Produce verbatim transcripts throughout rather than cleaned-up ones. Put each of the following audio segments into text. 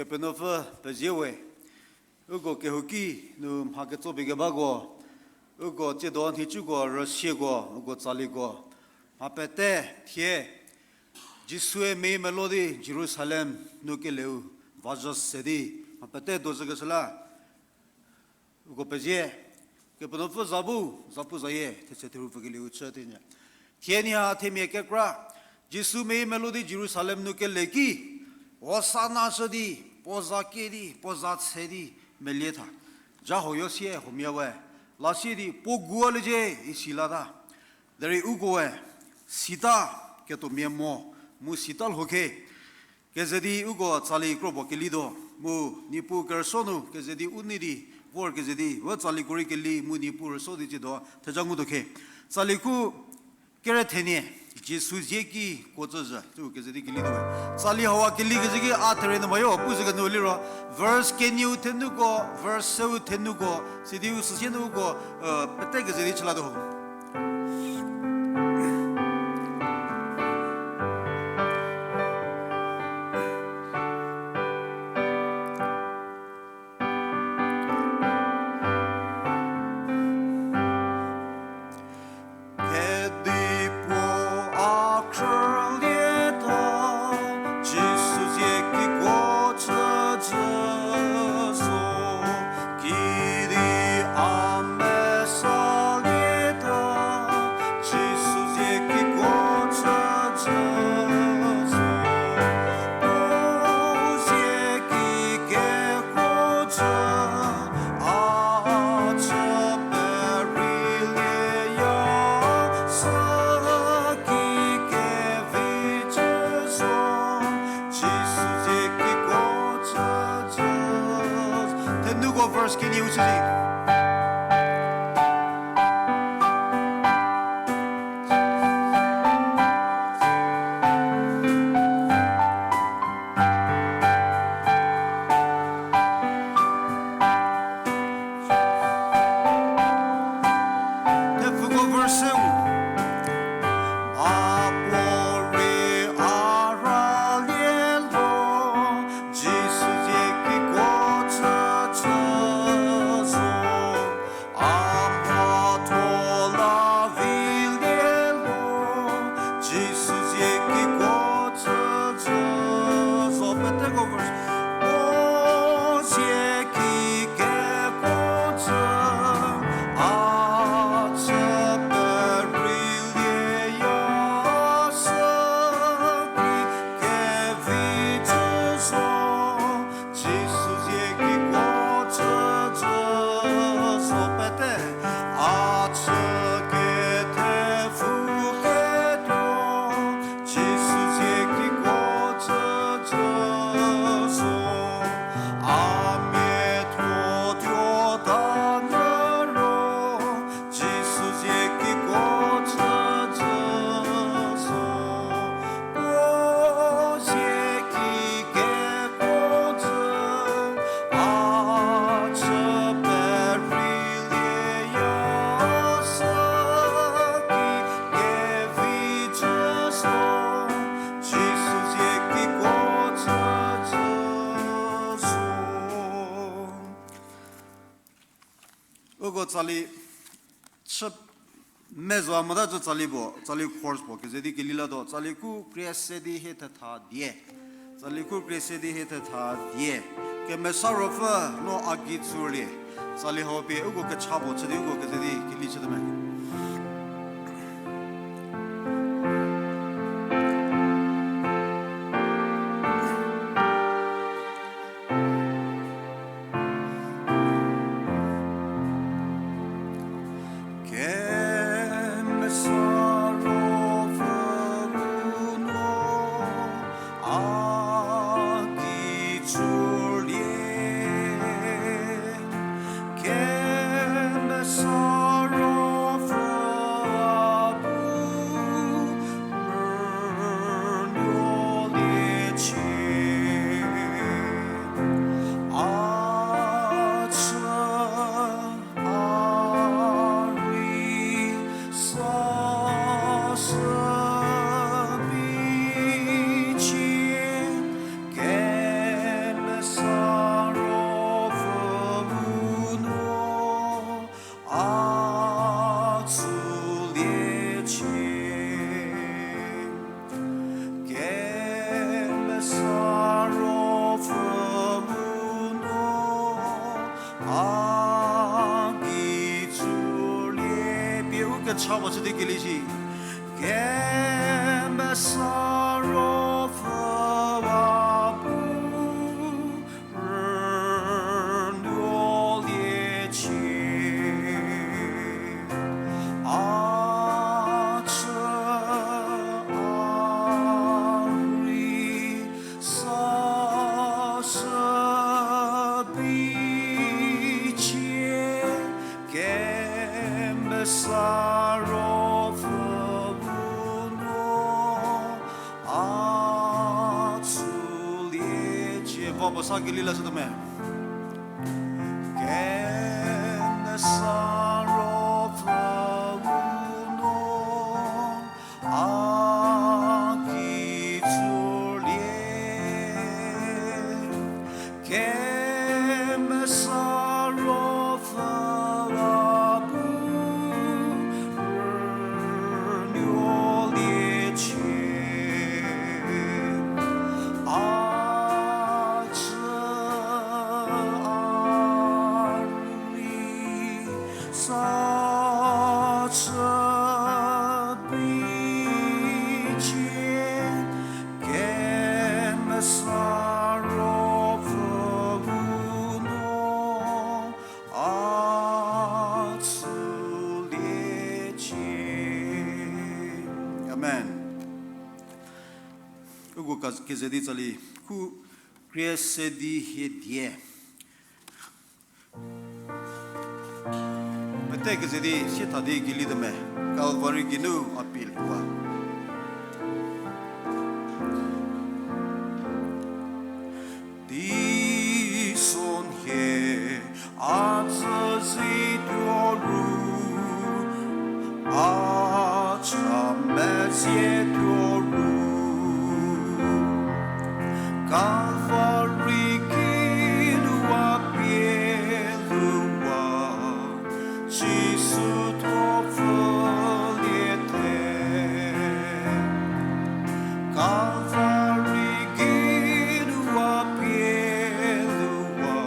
Kepenuopfü pezie we, uko kehouki nu mha ketso pie kebako, uko tsiedo nhicuko, rüsieko, uko tsaliko, mha pete thie, Jisue mei melo di Jerusalem nu keleu vazhü se di, mha pete dozhükeshü la, uko pezie, Kepenuopfü za bu, zapuzayie, thetse theru pfükelieu chü teinyü. Thie nyi ha themia kekra, Jisu mei melo di Jerusalem nu kele ki, Hosana shü di, puo za kie di, puo za tshe di, melie tha. Ja huoyo sie huomia we, la sie di, puo gualiecie, isi lata. Derei ukoe, sita, ketuomia mo, mu sita lho khe. Keze di uko tsali kropuo kelituo, mu Niepuu kerüsuo nu keze di u nei di, vor keze di, we tsaliko rei keli, mu Niepuu rüsuo di tsiedo, theja ngutuo khe. Tsali khu kere thenie, Jisu zie ki kuo tsüzhü, tsü keze di kelituo. Tsali hau keli keze ki a therie nu mayo, pu zhü kenu liro, verse kenieu thenuko, verse seu thenuko, sidi u süsie nuko, pete keze di chülatuo ho. Kedipuo a khrülieta, Jisu zie ki kuo chüzhü zo, kidi a mesalieta, Jisu zie ki kuo chüzhü zo, puo zie ki kekuo chü, a chü perieya, sü ki kevi chü zo, Jisu zie ki kuo chüzhü. Thenuko verse kenieu chü di. Thepfuko verse seu. A puorei a ralie lho, Jisu zie ki kuo chüzhü zo. A mhatho la vilie lho, Jisu zie ki kuo chüzhü zo. Peteko verse. Puo zie ki kekuo chü, a chü perieya, sü ki kevi chü zo, Jisu zie ki kuo chüzhü zo. Pete, a chü kethepfuketuo, Jisu zie ki kuo chüzhü zo. A miathotuo ta nyü ro, Jisu zie ki kuo chüzhü zo. Puo zie ki kekuo chü, a chü perieya, sü ki kevi chü zo, Jisu zie ki kuo chüzhü zo. Uko tsali chü mezo a mota cü tsali puo, tsali chorus puo keze di keli latuo, tsali khu krie se di hie thetha die. Tsali khu krie se di hie thetha die. Kemesa Ruopfü no a gei tsolie. Tsali hau pie uko kecha puo chü di uko keze di keli chüte me. Kemesa Ruopfü no a gei tsolie. Kemesa Ruopfü Chaba chü di keli shi. Kemesa Ruopfü wa bu rünuolie cie. A chü a rei sa shü bicie. Kemesa Ruopfü bu no a tsüliecie. Vo puo sa keli la shütuo me. Kemesa Ruopfü bu no a ki tsülie. Kemesa Ruopfü wa bu rünuolie cie. A chü a rei sa shü bicie. Kemesa Ruopfü bu no a tsüliecie. Amen. Uko ka-, keze di tsali, khu krie se di hie die. Mete keze di sietha di keli tuo me, Calvary geinu a pie lhouwa. Teisonhie a tsü zituo ru, a cha mezietuo ru, Calvary geinu a pie lhouwa, Jisu thuo pfülie the. Calvary geinu a pie lhouwa,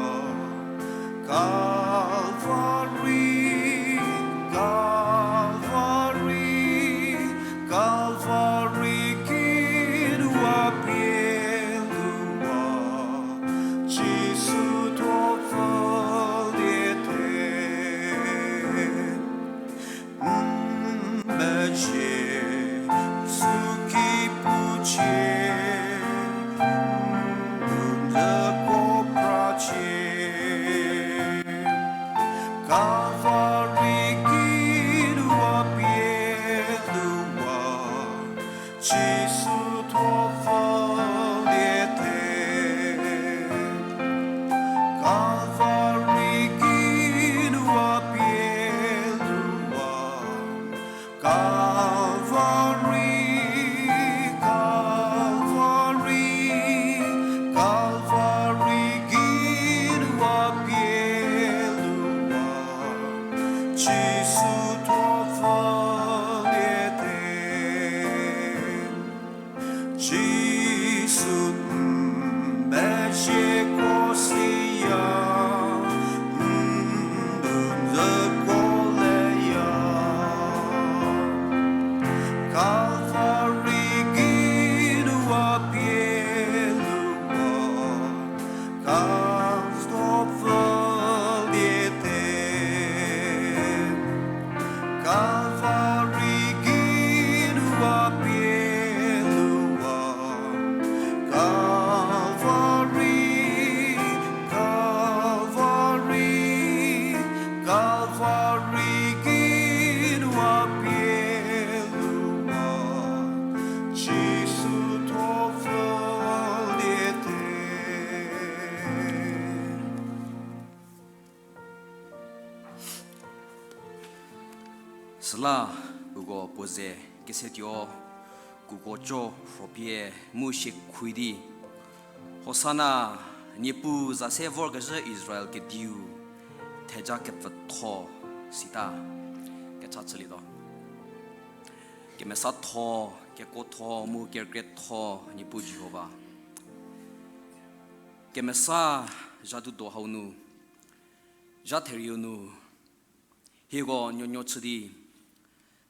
Calvary, Calvary, Calvary geinu a pie lhouwa, Jisu thuo pfülie the. N mecie, süki pucie, n duzüko pracie. Calvary geinu a pie lhouwa, Jisu thuo pfülie the. Calvary geinu a pie lhouwa, Calvary, Calvary, Calvary geinu a pie lhouwa, Jisu thuo pfülie the. Jisu n mecieko siya, n duzüko leya. Calvary geinu a pie lhouwa, Jisu thuo pfülie the. Calvary geinu a pie lhouwa, Calvary, Calvary, Calvary geinu a pie lhouwa, Jisu thuo pfülie the. Süla uko puo ze kesetuo, kuko co rhopie mu shie khuo di, Hosana, Niepuu za se vorkezhü Israel Kediu, theja kepfütho, sita kecha chülietuo. Kemesatho, kekuotho mu kerükrietho Niepuu Jihova. Kemesa zha dudo hau nu, zha therieu nu, hieko nuonuo chü di,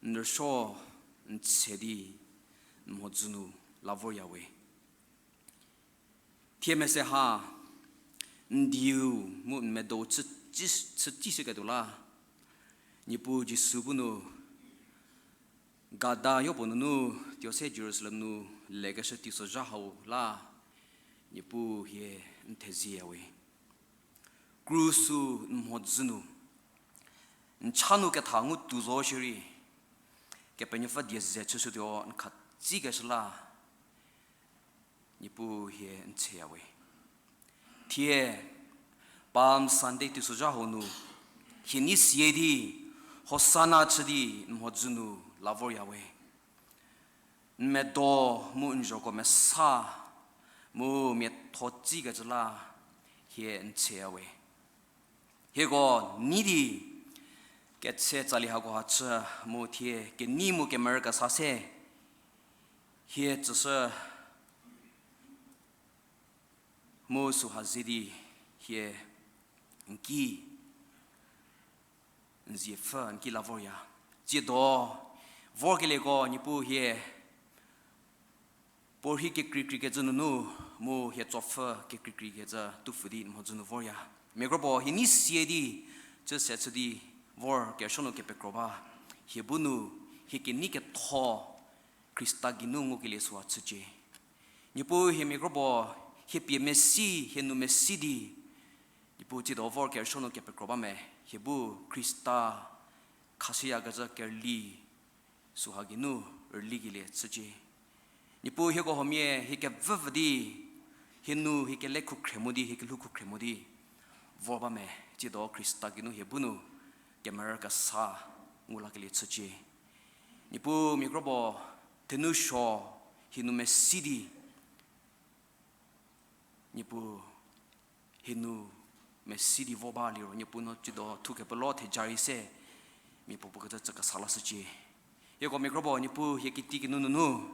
n rüsuo n tse di n mhodzü nu la vorya we. Thie mese ha, n dieu mu n medo chü, chü, chü tei shüketuo la, Niepuu Jisu bu nu, gada yopuo nunu tuo se Jerusalem nu lekeshü teisozha hau la, Niepuu hie n thezie we. Krus-u n mhodzü nu, n cha nu ketha ngu tuo zo shierei, Kepenuopfü die ze chüshütuo n khatsikeshü la, Niepuu hie n theya we. Thie, Palm Sunday teisozha hau nu, hie nei sie di, Hosana chü di n mhodzü nu la vorya we. N medo mu n zhoko mesa, mu miatho tsikecü la, hie n theya we. Hieko nei di, ketse tsali hakoha chü, mu thie kenei mu kemerü kesa se, hie tsüshü, mu süha ze di, hie n ki, n zie pfü n ki la vorya. Tsiedo, vorkelieko Niepuu hie, puorhi kekreikreikecü nunu, mu hie tsopfü kekreikreikecü tupfü di n mhodzü nu vorya. Mia kropuo hie nei sie di, chü se chü di, vor kerüsuo nu kepekro ba. Hie bu nu, hie kenei ketho, Khrista geinu ngukelie süha chücie. Niepuu hie mia kropuo, hie pie mesi, hie nu mesi di, Niepuu tsiedo vor kerüsuo nu kepekro ba me, hie bu Khrista khashüyakezha kerüli, süha geinu rülikelie chücie. Niepuu hieko huomia, hie kevüvü di, hie nu, hie kele khukhre mo di, hie kelhou khukhre mo di, vor ba me, tsiedo Khrista geinu hie bu nu, kemerü kesa, ngu lakelie chücie. Niepuu mia kropuo, thenou suo, hie nu mesi di, Niepuu, hie nu mesi di vor ba liro, Niepuu no tsiedo thu kepelo theja rei se, mia puo puo kecü chü kesa lashücie. Hieko mia kropuo, Niepuu hie kiti kinu nunu,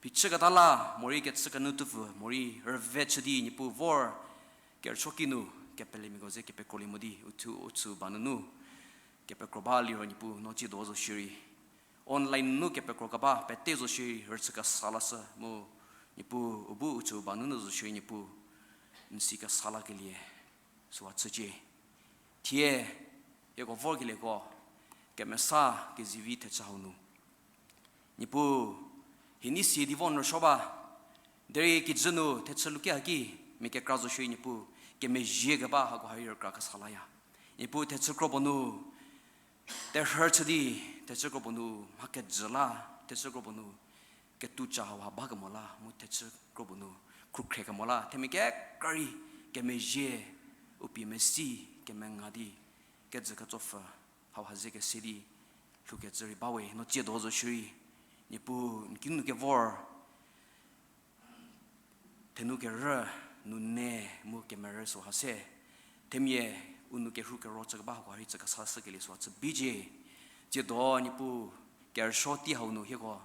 phichüketa la, morei kechü kenu tupfü, morei rüve chü di, Niepuu vor, kerüsuo kinu, kepelemiako ze kepekrolie mo di, u thu u chü ba nunu, kepekro ba liro Niepuu no tsiedo zo shierei. Online nu kepekro keba pete zo shierei rüchü kesa lashü mu Niepuu u bu u chü ba nunu zo shierei Niepuu n si kesa lakelie süha chücie. Thie, hieko vorkelieko, kemesa kezivi thechü hau nu. Niepuu, hie nei sie di vo n rüsuo ba, derei kijü nu thechü luki haki, mia kekra zo shierei Niepuu, kemezhie keba hako ha rei rükra kesa laya. Niepuu thechü kropuo nu, terhü chü di, thechü kropuo nu mha kejü la, thechü kropuo nu ketuca hauha bakemo la, mu thechü kropuo nu khrükhriekemo la, themia kekra rei kemezhie, u pie mesi, kemenga di, kejü ketsopfü, hauha ze kese di, lhoukecü rei ba we, no tsiedo zo shierei, Niepuu n kinu kevor, thenu kerü, nune, mu kemerü süha se, themia u nu kerhu kero chü keba hako ha rei chü kesa shükelie süha chü bicie. Tsiedo Niepuu kerüsuo tei hau nu hieko,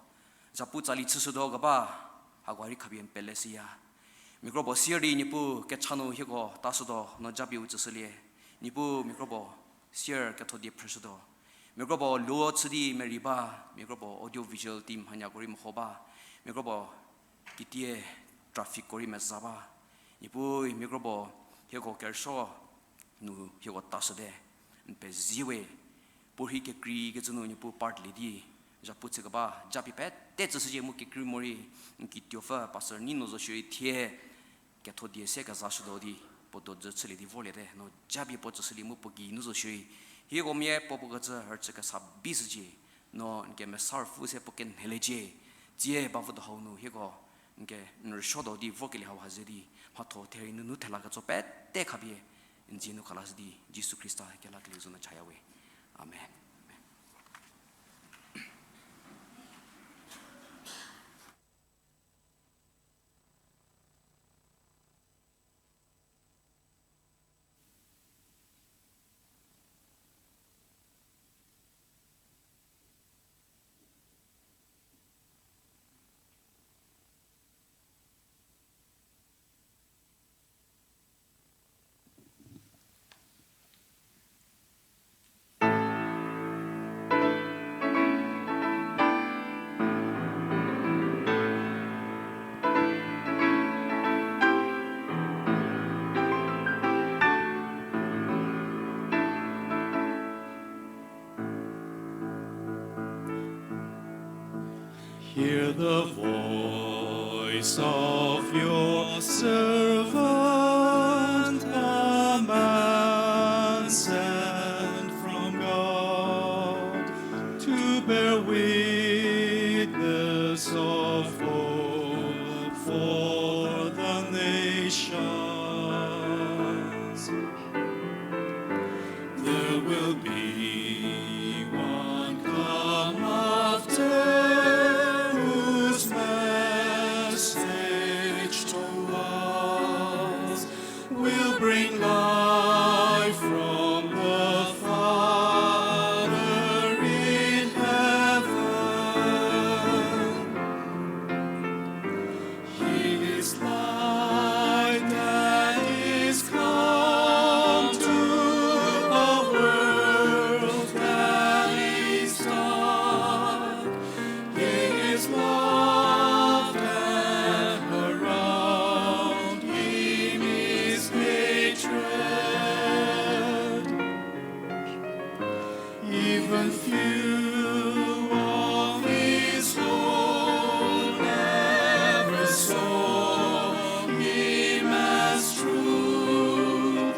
zhapu tsali chüshütuo keba, hako ha rei khapie n pele shüya. Mia kropuo sier di Niepuu kecha nu hieko tashütuo no japie u tsüshülie. Niepuu mia kropuo sier ketho die phrüshütuo. Mia kropuo luo chü di merei ba, mia kropuo audio visual team hanyako rei meho ba. Mia kropuo kitie trafficko rei meza ba. Niepuu mia kropuo hieko kerüsuo nu hieko tashüte. N pezie we, puorhi kekreikecü nu Niepuu part lie di, zhapu chü keba, japie pete tsüshücie mu kekrei morei, n kituopfü pastor Nino zo shierei thie, ketho die se kezashütuo di, puo dojü chülie di vorliete, no japie puo tsüshülie mu puo geinu zo shierei, hieko mia puo puo kecü rüchü kesa bishücie, no n kemesa ruopfü se puo kenheliecie, tsie bavüdo hau nu hieko, n ke n rüsuotuo di vorkelie hauha ze di, mhatho therei nunu thela ketso pete khapie, n dzie nu khalashü di, Jisu Khrista kelakelie zo nu chaya we. Amen. Hear the voice of your servant, a man sent from God, to bear witness of hope for the nations. There will be one come after, whose message to us will bring life from the Father in heaven. He is light that is come to a world that is dark. He is love, and around him is hatred. Even few of his own never saw him as truth,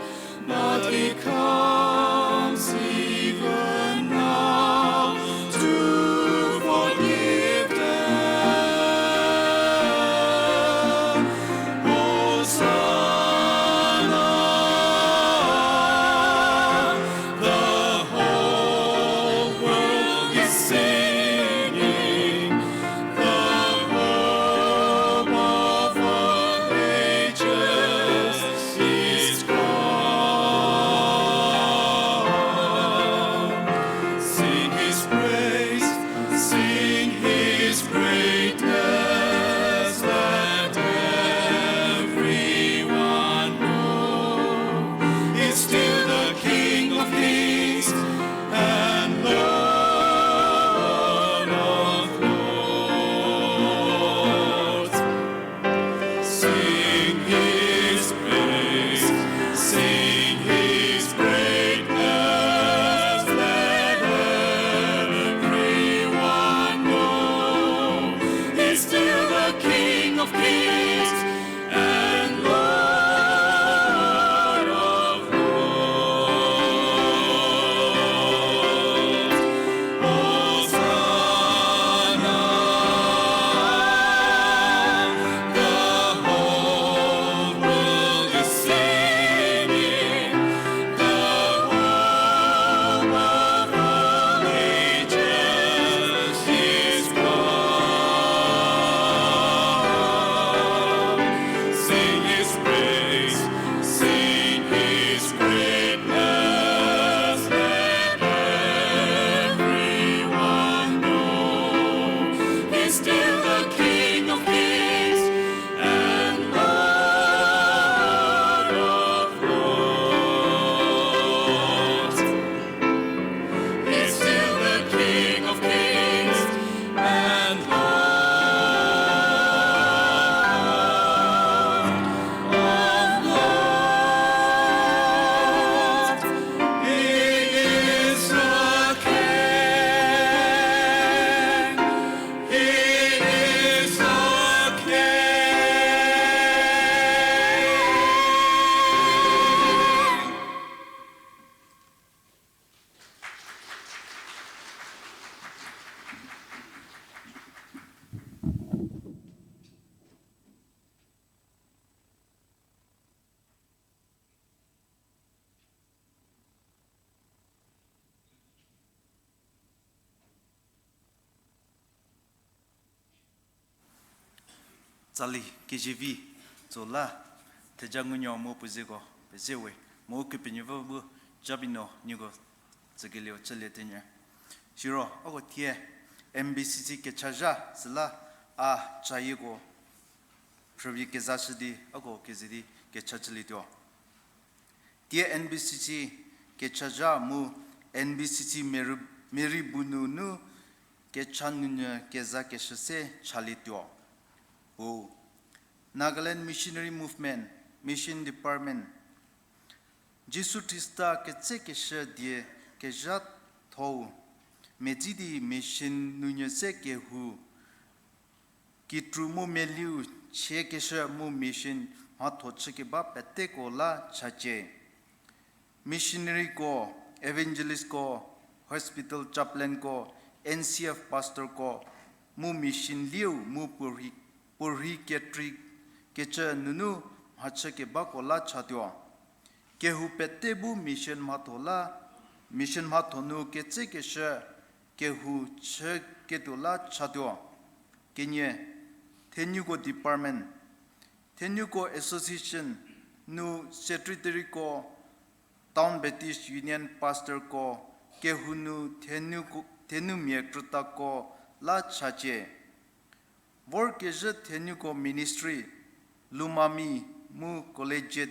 but he comes even now to forgive them. Hosanna! The whole world is singing. The hope of all ages is come. Sing his praise, sing his greatness, let everyone know. He's still the King of kings and Lord of lords. Sing his praise, sing his greatness, let everyone know. He's still the King of kings and Lord of lords. Hosanna, the whole world is singing, the hope of all ages is come. Sing his praise, sing his greatness, let everyone know. He's still the King of kings and Lord of lords. He's still the King of kings and Lord of lords. He is the King. He is the King. Tsali kezivi tso la, theja ngunuo mu puo zeko pezie we, mu Ukepenuopfü bu jabi nuo nieko tsükelieu chülie tenyü. Siro, uko thie N B C C kechazha süla a chayieko phrüpie kezashü di, uko keze di kecha chülietuo. Thie N B C C kechazha mu N B C C meri, meri bu nunu kecha nunyü kezakeshü se chalietuo. Puo Nagaland Missionary Movement, Mission Department, Jisu Khrista ketsekeshü die kezhathou medzi di mission nunyü se kehou Kitru mu Meliu chiekeshü mu mission mhatho chükeba peteko la chacie. Missionaryko, evangelistko, hospital chaplainko, N C F pastorko, mu mission lieu mu puorhi, puorhi ketri kecü nunu mhachükebako la chatuo. Kehou pete bu mission mhatho la, mission mhatho nu ketsekeshü kehou chüketuo la chatuo. Kenie, thenuko department, thenuko association nu secretaryko, Town Baptist Union pastorko, kehou nu thenu, thenumia krütako la chacie. Vorkezhü thenuko ministry, Lumami mu Collegiate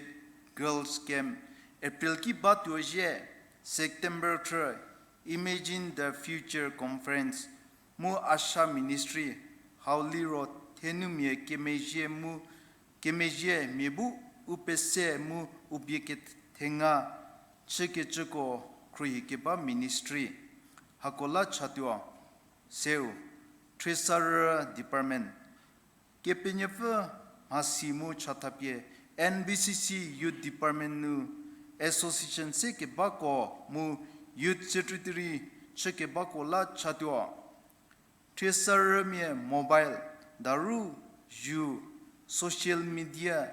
Girls Camp, April ki batuo zhie, September three, Imagine the Future Conference, mu Asha Ministry, hau liro thenumia kemezhie mu, kemezhie mia bu u pese mu u bie kethenga chükecüko khruohikeba ministry. Hako la chatuo, seu, Thriesarü department. Kepenuopfü mhasi mu chathapie N B C C Youth Department nu association se kebako mu youth secretary chükebako la chatuo. Thriesarümia mobile, daru, zu, social media,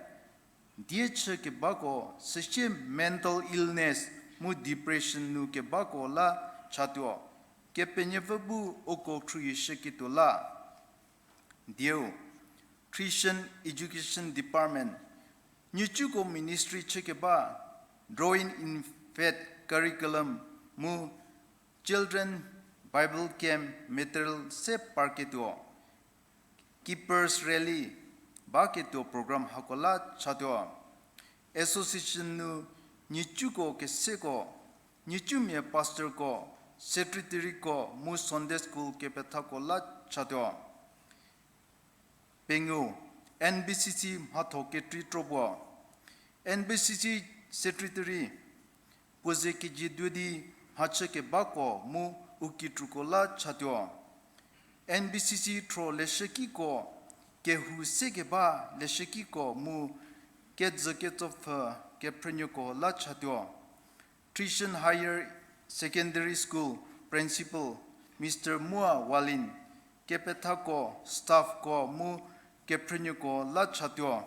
die chükebako, süsie mental illness mu depression nu kebako la chatuo. Kepenuopfü bu uko khruohishüketuo la. Dieu, Christian Education Department, nhicuko ministry chükeba, Growing in Faith curriculum mu Children Bible Camp material se parketuo, Keepers Rally baketuo program hako la chatuo. Association nu nhicuko keseko, nhicumia pastorko, secretaryko mu Sunday school kepethako la chatuo. Pengou, N B C C mhatho kekrei kropuo. N B C C secretary, puo ze kejieduo di mhachükebako mu u kitruko la chatuo. N B C C thro leshükiko, kehou se keba leshükiko mu kejü ketsopfü kephrünuoko la chatuo. Christian Higher Secondary School Principal Mister Mua Walin, kepethako, staffko mu kephrünuoko la chatuo.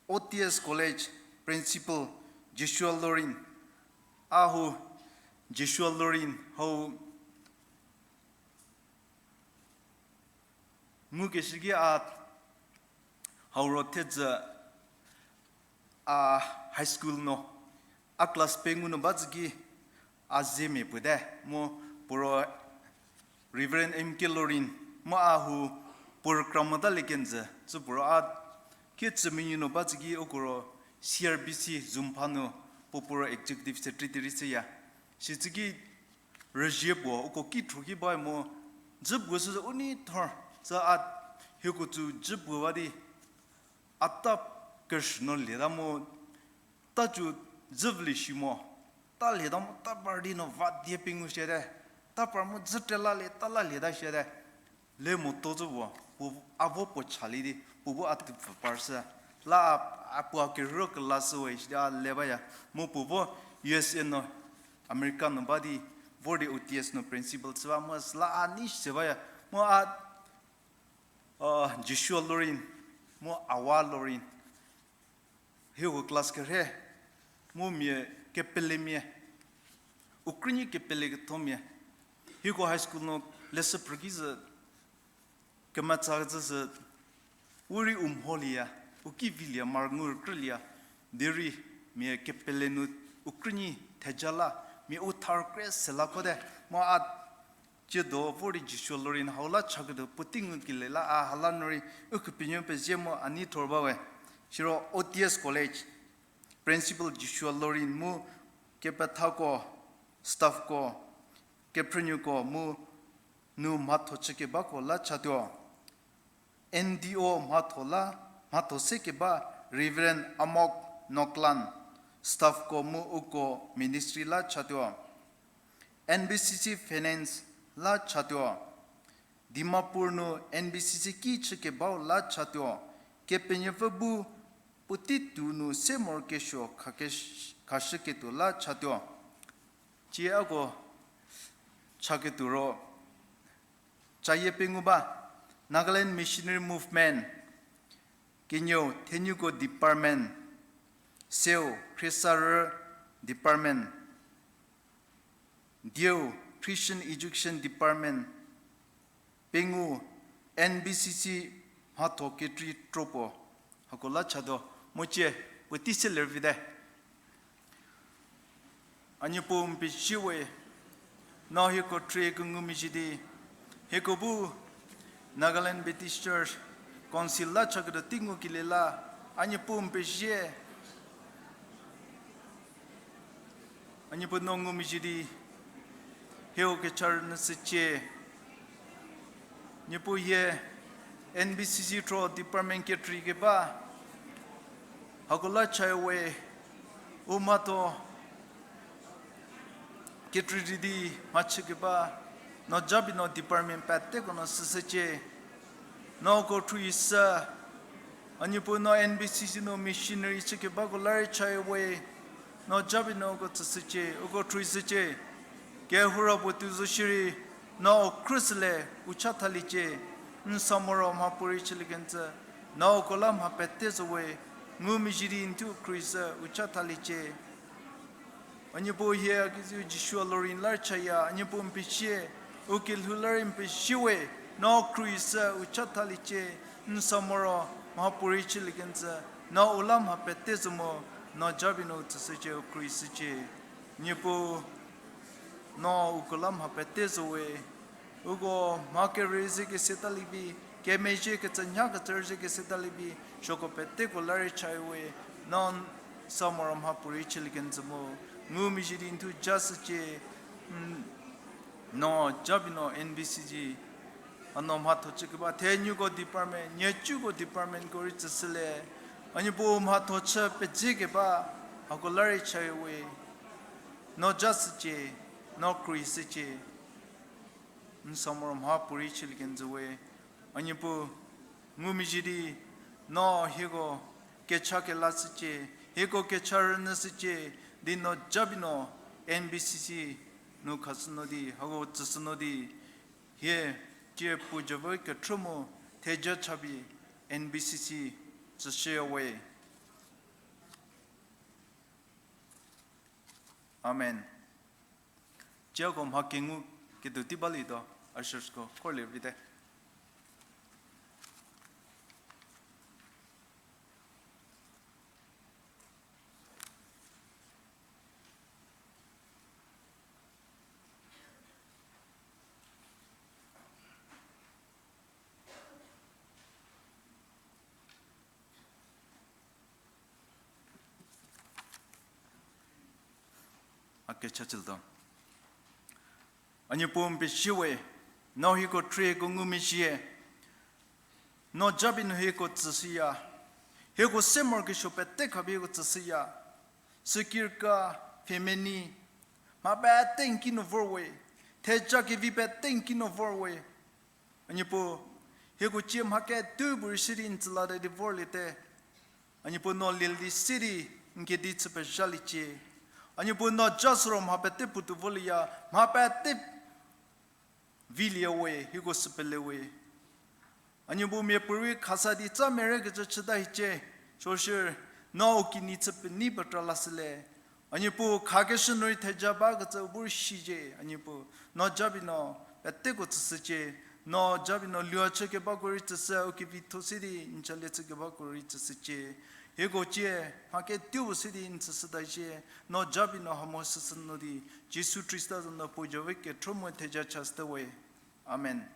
O T S College Principal Joshua Lorin, a hu Joshua Lorin hau ngukeshü ki a hau ro thedzü a high school no a class pengou nu ba zü ki a zemia puo te mu puo ro Reverend M K Lorin mu a hu puo rükra mota le kenjü tsü puo ro a kecü menyi nu ba zü ki uko ro C R B C Zümpha nu puo puo ro executive secretary chüya. Sicü ki rüzie puo uko ki thro ki ba mu dzü puo sü u nei thor tsü a hieko tsü dzü puo ba di a ta kerüsuo nu lieta mu ta cü dzü vü li shi mo ta lieta mu ta par di no va die pengou shie te ta par mu dzü te la lie ta la lieta shie te le moto tsü puo puo a vo puo cha lie di puo bu a tupfü par sü la a puo a kerü kela sü we shi di a le baya mu puo vo U S A nu America nu ba di vor di O T S nu principal chü ba mu süla a nei se baya mu a Joshua Lorin mu Awa Lorin hieko class kerhe mu mia kepelemia u krünyi kepele kethomia hieko high school nu leshü phrü ki zü kemetsa zü sü u rei u mho lieya u ki vi lie mar ngu rükrü lieya derei mia kepele nu u krünyi theja la mia u thar kre se la khote mu a tsiedo vor di Joshua Lorin hau la chaketuo puotei ngu kele la a hala nu rei u khupie nuo pezie mu a nei thor ba we. Siro O T S College Principal Joshua Lorin mu kepethako, staffko, kephrünuoko mu nu mhatho chükebako la chatuo. N D O mhatho la mhatho se keba Reverend Amok Noklan, staffko mu uko ministry la chatuo. N B C C finance la chatuo. Dimapur nu N B C C ki chükebau la chatuo, Kepenuopfü bu puotei tuo nu se morokesuo khake-, khashüketuo la chatuo. Cie ako chaketuo ro, cayie pengou ba, Nagaland Missionary Movement, kenieu thenuko department, seu Khriesarü department, dieu Christian Education Department, pengou N B C C mhatho kekrei kropuo, hako la chatuo, mu cie puotei se lervite. A Niepuu n pezie we, no hieko khrie kengumezhie di, hieko bu Nagaland Baptist Church Council la chaketuo tei ngukelie la, a Niepuu n pezie. A Niepuu no ngumezhie di, hieko kecha rünyü shücie. Niepuu hie N B C C tro department kekreikeba, hako la chaya we, u mhatho kekrei rei di mhachükeba, no jabi no department peteko no süshücie, no uko khruohi shü, a Niepuu no N B C C nu missionary chükebako la rei chaya we, no jabi no uko tsüshücie, uko khruohi shücie. Kehou ra puo tuo zo shierei, no u khrüshülie, u chathaliecie, n sa moro mhapuorei chülie kenjü, no uko la mha pete zo we, ngumezhie di n thuo khruohi shü u chathaliecie. A Niepuu hie a kiziu Jisu Alorin la rei chaya, a Niepuu n pezie, u kelhou la rei n pezie we, no khruohi shü u chathaliecie, n sa moro mhapuorei chülie kenjü, no u la mha pete zo mo, no jabi no u tsüshücie, u khruohi shücie. Niepuu, no uko la mha pete zo we, uko mha kere ze kese talie vi, kemezhie kecünyakecü ze kese talie vi, süko peteko la rei chaya we, no n sa moro mhapuorei chülie kenjü mo, ngumezhie di n thuo ja shücie, n no jabi no N B C C, a no mhatho chükeba thenuko department, nhicuko departmentko rei tsüshülie, a Niepuu mhatho chü pedzekeba, hako la rei chaya we, no ja shücie, no khruohi shücie, n sa moro mhapuorei chülie kenjü we, a Niepuu, ngumezhie di, no hieko kecha kela shücie, hieko kecha rünyü shücie, di no jabi no N B C C nu khashü no di, hako tsüshü no di, hie cie puo jove kethü mu theja chapie N B C C tsüshüya we. Amen. Cieko mha kengu ketuo tei balietuo, ushersko khorlie vite. A kecha chülietuo. A Niepuu n pezie we, no hieko khrieko ngumezhie, no jabi nu hieko tsüshüya, hieko se morokesuo pete khapie hieko tsüshüya, sükirka, pfhemenei, mha pete n ki nu vor we, theja kevi pete n ki nu vor we. A Niepuu, hieko cie mha ketuo bu rei si di n tsü late di vorliete. A Niepuu no lieli si di n kedi chü pezhaliecie. A Niepuu no ja sü ro mha pete puotou volieya, mha pete vilie we, hieko sü pele we. A Niepuu miapuorei khasa di tsa merekecü chüta hiecie, soshü no u kinyi chü penei pekra lashülie. A Niepuu khakeshü nu rei theja bakecü u bu rei sicie, a Niepuu. No jabi no peteko tsüshücie, no jabi no lhou chü kebako rei tsüshü, u kevitho se di n chalie chü kebako rei tsüshücie. Hieko cie mha ketuo se di n tsüshüta shie, no jabi no hamo süsü nu di, Jisu Khrista za nu puo jove kethro mu theja chashüte we. Amen.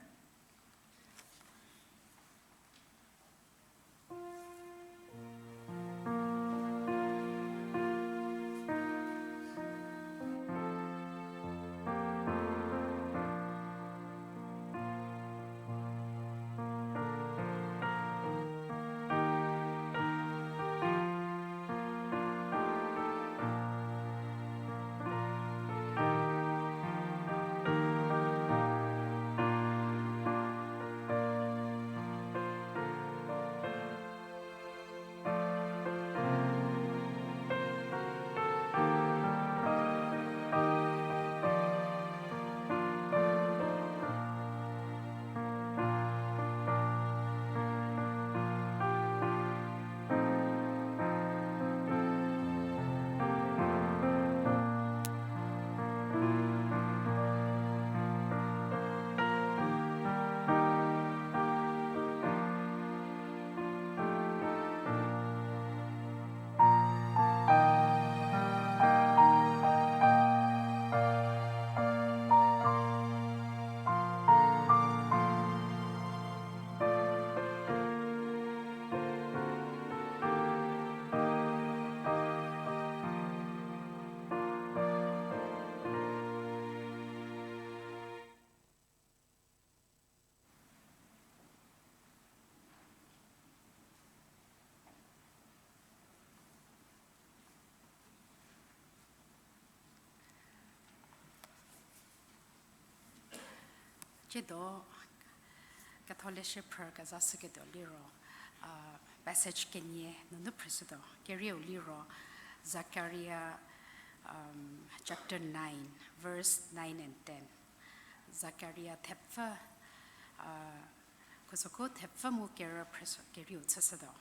Tsiedo, Ketholeshü phrü kezashüketuo liro, a, passage kenie nunu phrüshütuo, kerieu liro, Zakaria, um, chapter nine, verse nine and ten. Zakaria thepfü, a, khusoko thepfü mu kerü phrüshü, kerieu chüshütuo.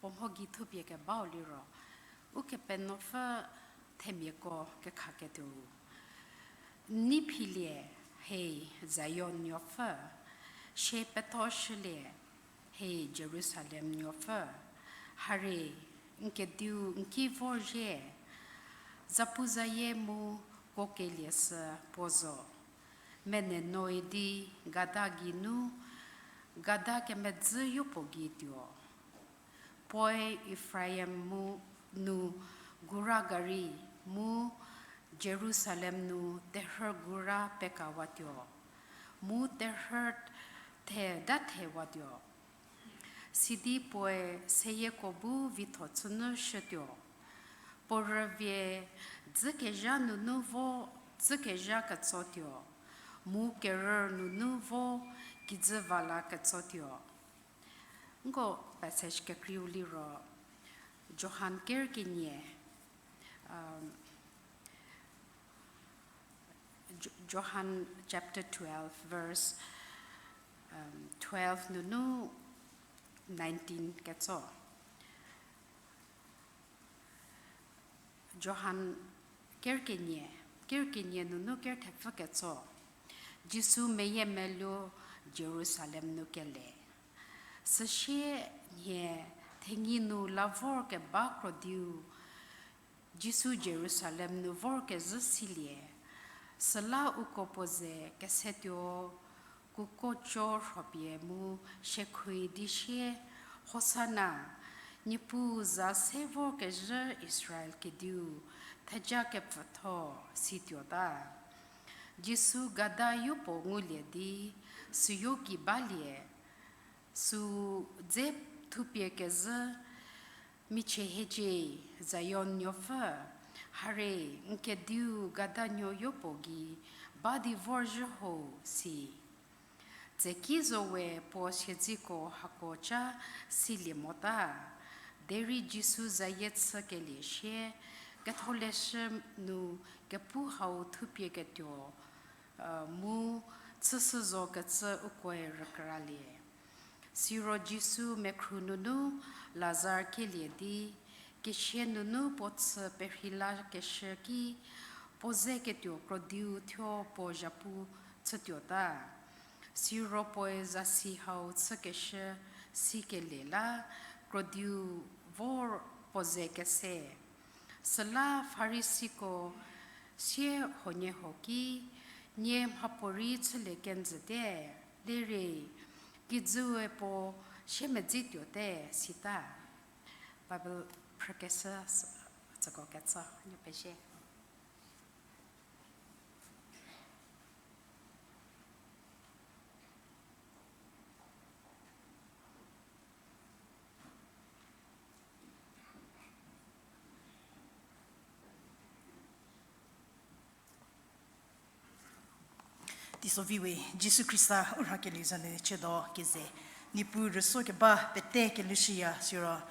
Puo mho gei thupie kebau liro, Ukepenuopfü themiako kekhaketuo. N nei philie, hei Zion nuopfü, sie pethoshülie, hei Jerusalem nuopfü, harie n kediu n ki vorzhie, zapuzayie mu kuokelie sü puo zo. Menenoi di gada geinu, gada kemedzü yopuo gei tuo. Puoe Efraim mu nu gura gari mu Jerusalem nu terhü gura pekawatuo, mu terhü thedathewatuo. Sidi puoe seyieko bu vitho chünu shütuo. Puo rüvie dzükezha nunu vo dzükezha ketsotuo, mu kerü nunu vo kijü va la ketsotuo. Nko passage kekreiu liro, Johan ker kenie, um, Jo-, Johan chapter twelve, verse, um, twelve nunu nineteen ketso. Johan ker kenie, ker kenie nunu ker thepfü ketso. Jisu meyiemeluo Jerusalem nu kele. Süsie nhie thengi nu la vor keba krodiu Jisu Jerusalem nu vorkezhü silie, süla uko puo ze kesetuo kuko co rhopie mu siekhoui di sie, Hosana, Niepuu za se vorkezhü Israel Kediu theja kepfütho, situota. Jisu gada yopuo ngulie di, süyo ki balie, sü dze thupie kezhü, Michie hiecie, Zion nuopfü, harie n kediu gada nuo yopuo gei ba di vorzhü ho, si. Tseki zo we puo siedziko hako ca silie mota, derei Jisu zayie chükelie sie, Ketholeshü nu kepu hau thupie ketuo, mu chüshü zo kecü ukoe rükralie. Siro Jisu mekhru nunu Lazar kelie di, kesia nunu puo chü perhei lakeshü ki, puo ze ketuo krodiu thuo puo zhapu chütuota. Siro puoe zasi hau chükeshü sikelie la, krodiu vor puo ze kese. Süla Farisiko sie huoniehuo ki, Nie mhapuorei chülie kenjüte, lerie kijüe puo siemedzituote, sita. Bible phrükeshü s-, tsüko ketso, nie pezie. Teiso vi we, Jisu Khrista u rhakelieu za nu chüdo keze, Niepuu rüso keba pete kelhoushüya siro,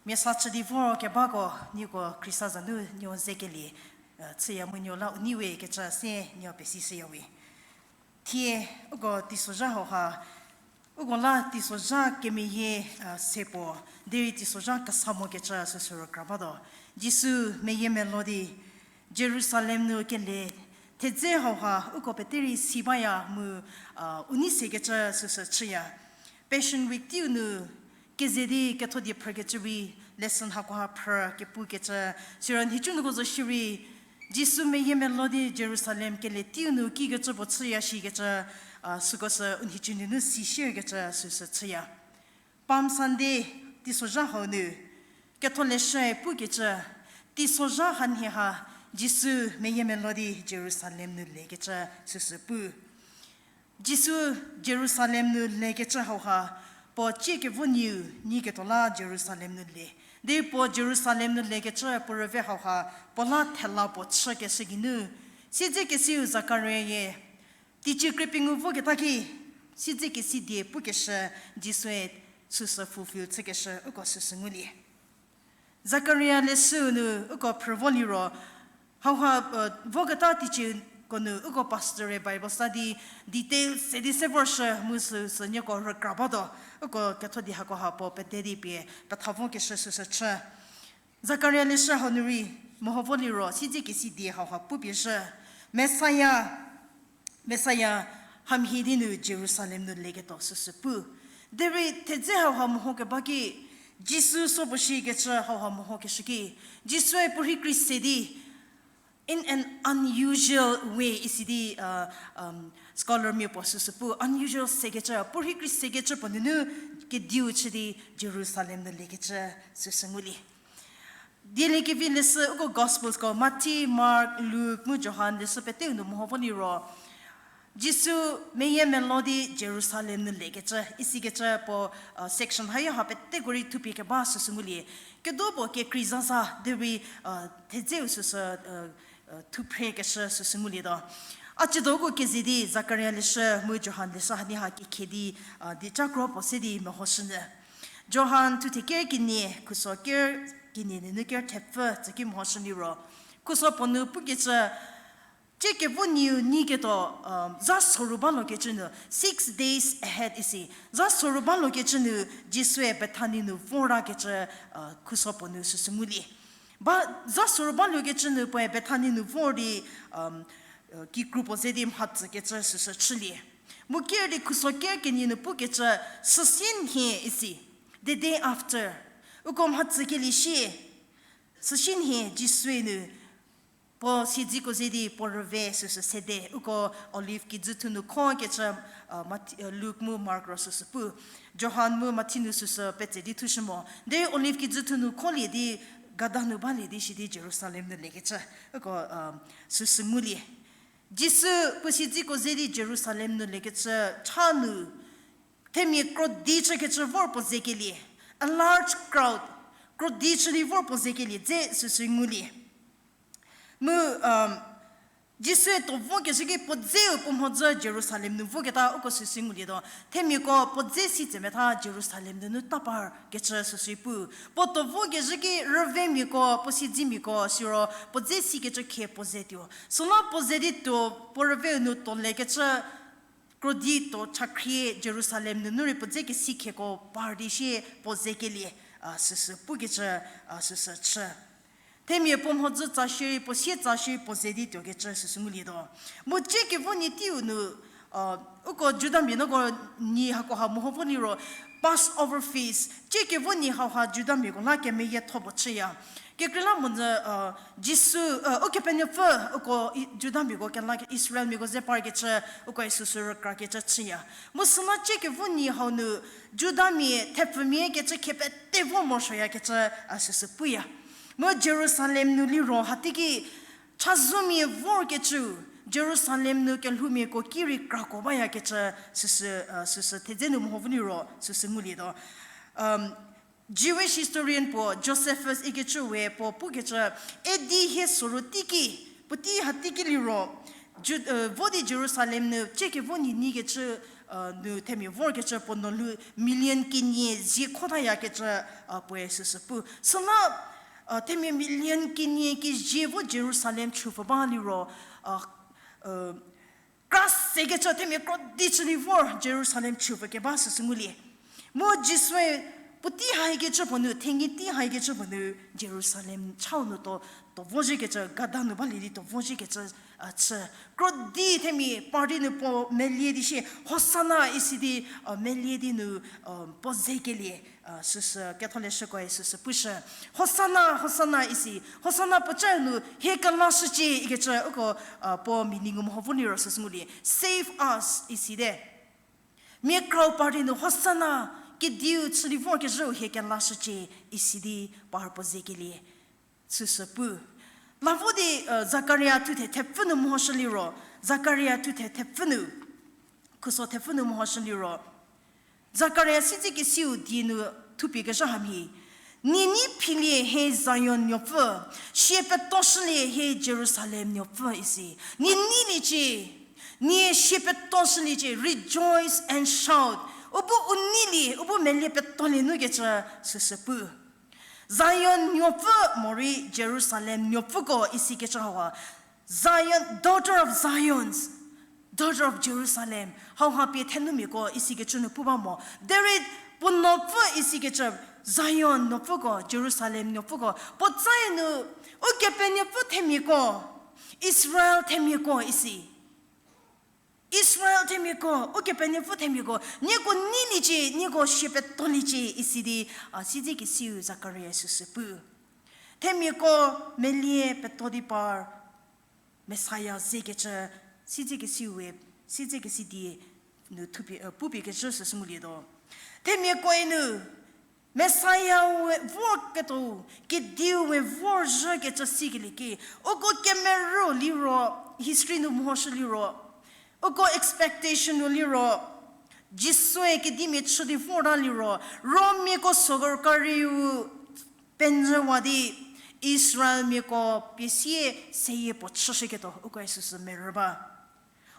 mia sa chü di vor kebako, nieko Khrista za nu nuo zekelie, chüya mu nuo la u nei we kecü se nuo pesishüya we. Thie, uko teisozha hauha, uko la teisozha kemeyie, se puo, derei teisozha kesa mokecü süsü rükra batuo. Jisu meyiemeluo di, Jerusalem nu kele, thedze hauha uko pete rei si baya mu, u nei sekecü süsü chüya. Passion Week teiu nu keze di ketho die phrükecü rei, lesson hakoha phrü kepukecü, siro nhicunuoko zo shierei, Jisu meyiemeluo di Jerusalem kele teiu nu kikecü puo chüya shikecü, süko sü u nhicu nunu si shierkecü süsü chüya. Palm Sunday teisozha hau nu, Ketholeshüe pukecü, teisozha hanhie ha Jisu meyiemeluo di Jerusalem nu lekecü süsü pu. Jisu Jerusalem nu lekecü hauha, puo cie kevo nyiu nyiketuo la Jerusalem nu le. Di puo Jerusalem nu lekecü puo rüve hauha, puo la thela puo chükeshü geinu, siedzekesiu Zakariae Teicie krie pengou voketa ki, siedzekesi die pukeshü, Jisue süsü fulfill chükeshü uko süsü ngulie. Zakaria leshüu nu uko phrü vo liro, hauha, voketa teicieko nu uko pastor-e Bible study details se di se vorshü mu süsü nieko rükra batuo, uko ketho di hakoha puo pede di pie petha vokeshü süsü chü. Zakaria leshü hau nu rei meho vo liro, siedzekesi die hauha pupie zhü, Messiah, Messiah hamhie di nu Jerusalem nu leketuo süsü pu. Derei thedze hauha mehokeba ki, Jisu so puo shikecü hauha mehokeshü ki, Jisue puo rhei krie se di, in an unusual way isi di, scholarmia puo süsü pu, unusual sekecü, puo rhei krie sekecü puo nunu kediu chü di Jerusalem nu lekecü süsü ngulie. Dieliekevi leshü uko Gospelsko, Mathi, Mark, Luk mu Johan leshü peteu nu meho vo liro, Jisu meyiemeluo di Jerusalem nu lekecü isikecü puo, section hau ha peteko rei thupie keba süsü ngulie. Kedo puo kekrei zaza derei, thedzeu süsü, thuphrekeshü süsü ngulietuo. A ciedo uko keze di Zakaria leshü mu Johan leshü hanie ha kekhe di, di ca kro puo se di mehoshünyü. Johan thuthe ker kenie, khuso ker kenie nunu ker thepfü tsüki mehoshü liro, khuso puo nu pukecü, ciekevo nieu nyiketuo, za soru balokecü nu, six days ahead isi, za soru balokecü nu Jisue Bethani nu vortakecü, khuso puo nu süsü ngulie. Ba, za soru balokecü nu puoe Bethani nu vor di, kikru puo ze di mhatsükecü süsü chülie. Mu ker di khuso ker kenie nu pukecü, süsienhie isi, the day after, uko mhatsükelie shie, süsienhie Jisue nu puo siedziko ze di puo rüve süsü sede, uko Olive kijüthu nu khokecü, Luk mu Mark ro süsü pu. Johan mu Mathi nu süsü petse di thushü mo. Derei Olive kijüthu nu kholie di, gada nu balie di shi di Jerusalem nu lekecü, uko, süsü ngulie. Jisu puo siedziko ze di Jerusalem nu lekecü cha nu, themia krodi chükecü vor puo zekelie, a large crowd, krodi chü di vor puo zekelie dze süsü ngulie. Mu, Jisue tuo vokezhü ki puo dzeu puo mhodzü Jerusalem nu voketa uko süsü ngulietuo. Themiako puo dze si tsemetha Jerusalem nunu ta parkecü süsü pu. Puo tuo vokezhü ki rüvemiako, puo siedzimiako siro puo dze sikecü khie puo ze tuo. Süla puo ze di tuo, puo rüveu nu tuolekecü krodi tuo chakhrie Jerusalem nunu rei puo dze kesi khieko par di shie puo zekelie, süsü pukecü, süsü chü. Themia puo mhodzü tsa shierei puo sie tsa shierei puo ze di tuokecü süsü ngulietuo. Mu ciekevo nyi teiu nu, uko Judamia nuko nyi hakoha meho vo liro, Passover feast, ciekevo nyi hauha Judamiako la kemeyietho puo chüya. Kekreilamonyü, Jisu, Ukepenuopfü, uko Judamiako kela Israelmiako ze parkecü, uko süsü rükrakecü chüya. Mu süla ciekevo nyi hau nu Judamia thepfumia kecü khie pete vo morosuoyakecü, süsü puya. Mu Jerusalem nu liro hateiki chazomia vorkecü, Jerusalem nu kelhoumiako ki rei krako bayakecü, süsü, süsü thedze nu meho vo liro süsü ngulietuo. Jewish historian puo Josephus ikecü we puo pukecü, A D hie soru teiki, puotei hateiki liro, vo di Jerusalem nu ciekevo nyi nyikecü, nu themia vorkecü puo nolhou million kenie zie khotayakecü, puoe süsü pu. Süla, themia million kenie kezie vo Jerusalem chüpfü ba liro, kra sekecü themia krodi chü di vor Jerusalem chüpfü keba süsü ngulie. Mu Jisue puotei haikecü puo nu, thenyi tei haikecü puo nu Jerusalem chau nu tuo, tuo vozhiekecü, gada nu balie di tuo vozhiekecü, chü. Krodi themia party nu puo melie di shie, Hosana isi di, melie di nu, puo zekelie, süsü ketholeshükoe süsü pushü. Hosana, Hosana isi, Hosana puoca nu hie kelashücie ikecü uko, puo meaning-u meho vo liro süsü ngulie. Save us isi te. Mia krau party nu Hosana, kediu chü di vorkezhüu hie kelashücie isi di par puo zekelie. Süsü pu. La vo di, Zakaria thuthe thepfü nu mehoshü liro, Zakaria thuthe thepfü nu, khuso thepfü nu mehoshü liro, Zakaria siedzekesiu die nu thupie kezha hamhie, Nie nei philie hie Zion nuopfü, sie petoshülie hie Jerusalem nuopfü isi. Nie neiliecie, Nie sie petoshüliecie, rejoice and shout. U bu u neilie, u bu melie petolie nu kecü süsü pu. Zion nuopfü morei Jerusalem nuopfüko isikecü hauha. Zion, daughter of Zions, daughter of Jerusalem. Hauha pie thenumiako isikecü nu pu ba mo. Derei puo nuopfü isikecü Zion nuopfüko, Jerusalem nuopfüko. Puo tsae nu, Ukepenuopfü themiako, Israel themiako isi. Israel themiako, Ukepenuopfü themiako, nieko neiliecie, nieko sie petoliecie isi di, a, siedzekesiu Zakaria süsü pu. Themiako melie peto di par, Messiah zekecü, siedzekesiu we, siedzekesi die nu thupie, a, pupiekecü süsü ngulietuo. Themiakoe nu, Messiah we vorketuo, kediu we vorzhükecü sikelie ki, uko kemerü liro, history nu mehoshü liro, uko expectation nu liro, Jisue kedimia chü di vorta liro, Rommiako sorkariu penyüwa di Israelmiako pie sie seyie puo chüshüketuo, ukoe süsü merü ba.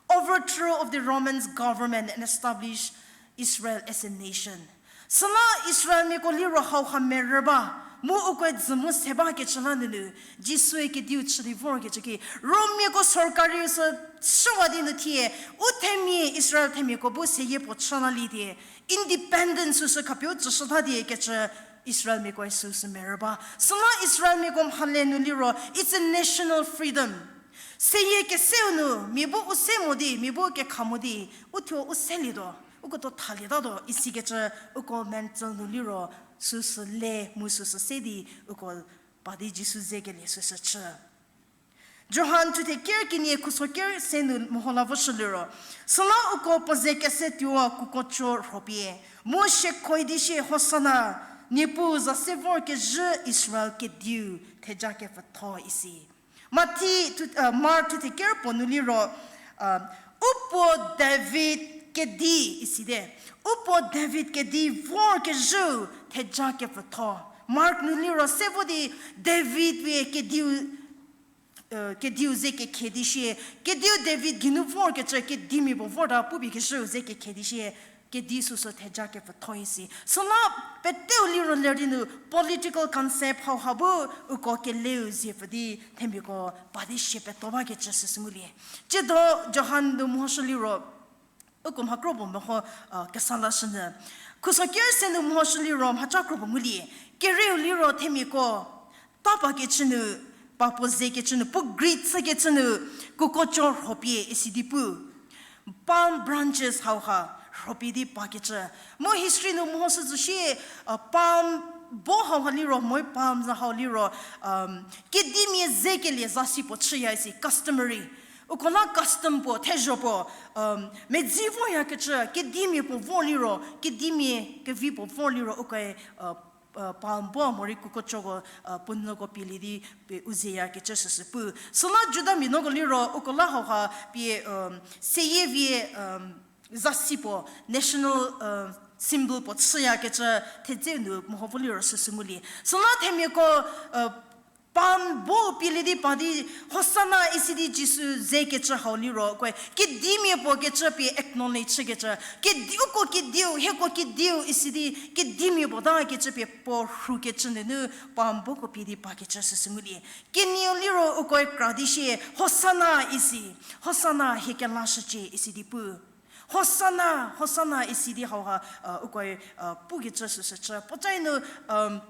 Overthrow of the Romans government and establish Israel as a nation. Süla Israelmiako liro hauha merü ba, mu ukoe dzü mu se bakecü la nunu, Jisue kediu chü di vorkecü ki, Rommiako sorkariu sü chüwa di nu thie, u themia Israel themiako bu seyie puo chü lalie die, independence süsü khapie u tsüshüta diekecü Israelmiakoe süsü merü ba. Süla Israelmiako mhale nu liro, it's a national freedom. Seyie keseu nu, mia bu u se mo di, mia bu kekha mo di, u thuo u selietuo, uko tuo thalietatuo isikecü, uko mental nu liro, süsü le mu süsü se di, uko pa di Jisu zekelie süsü chü. Johan thuthe ker kenie khuso ker se nu meho la voshü liro, süla uko puo ze kese tuo kukocho rhopie, mu siekhoui di sie Hosana, Niepuu za se vorkezhü Israel kediu theja kepfütho isi. Mathi thu-, uh, Mark thuthe ker puo nu liro, uh, u puo David kedi isite. U puo David kedi vorkezhüu theja kepfütho. Mark nu liro se vo di David we kediu, uh, kediu ze kekhe di sie, kediu David geinu vorkecü kedimia puo vorta pupie kezhüu ze kekhe di sie, kedi süsü theja kepfütho isi. Süla peteu liro ler di nu political concept hauha bu uko keleu ziepfü di themiako pa di sie peto bakecü süsü ngulie. Tsiedo Johan nu mehoshü liro, uko mha kro puo meho, uh, kesa lashünyü. Khuso ker se nu mehoshü liro mhaca kro puo ngulie. Kerieu liro themiako ta pakecü nu, pa puo zekecü nu, puo greet chükecü nu, kukocho rhopie isi di pu. Palm branches hauha rhopie di pakecü. Mu history nu mehoshü zo shie, uh, palm bo hauha liro, moi palm za hau liro, um, kedimia zekelie zasi puo chüya isi, customary. Uko la custom puo, thezho puo, um, medzi voyakecü, kedimia puo vor liro, kedimia kevi puo vor liro, ukoe, uh, uh, palm bo morei kukochoko, uh, puo nuoko pielie di pie u zeyakecü süsü pu. Süla Judamia nuoko liro, uko la hauha pie, um, seyie vie, um, zasi puo, national, uh, symbol puo chüyakecü thedze nu meho vo liro süsü ngulie. Süla themiako, uh, palm bo pielie di pa di, Hosana isi di Jisu zekecü hau liro, ukoe kedimia puo kecü pie acknowledge chükecü. Kedi-, uko kediu, hieko kediu isi di kedimia puo ta kecü pie puo rhukecü nunu palm boko pie di pakecü süsü ngulie. Kenieu liro ukoe kra di sie, Hosana isi, Hosana hie kelashücie isi di pu. Hosana, Hosana isi di hauha, uh, ukoe, uh, pukecü süsü chü. Puocae nu, um,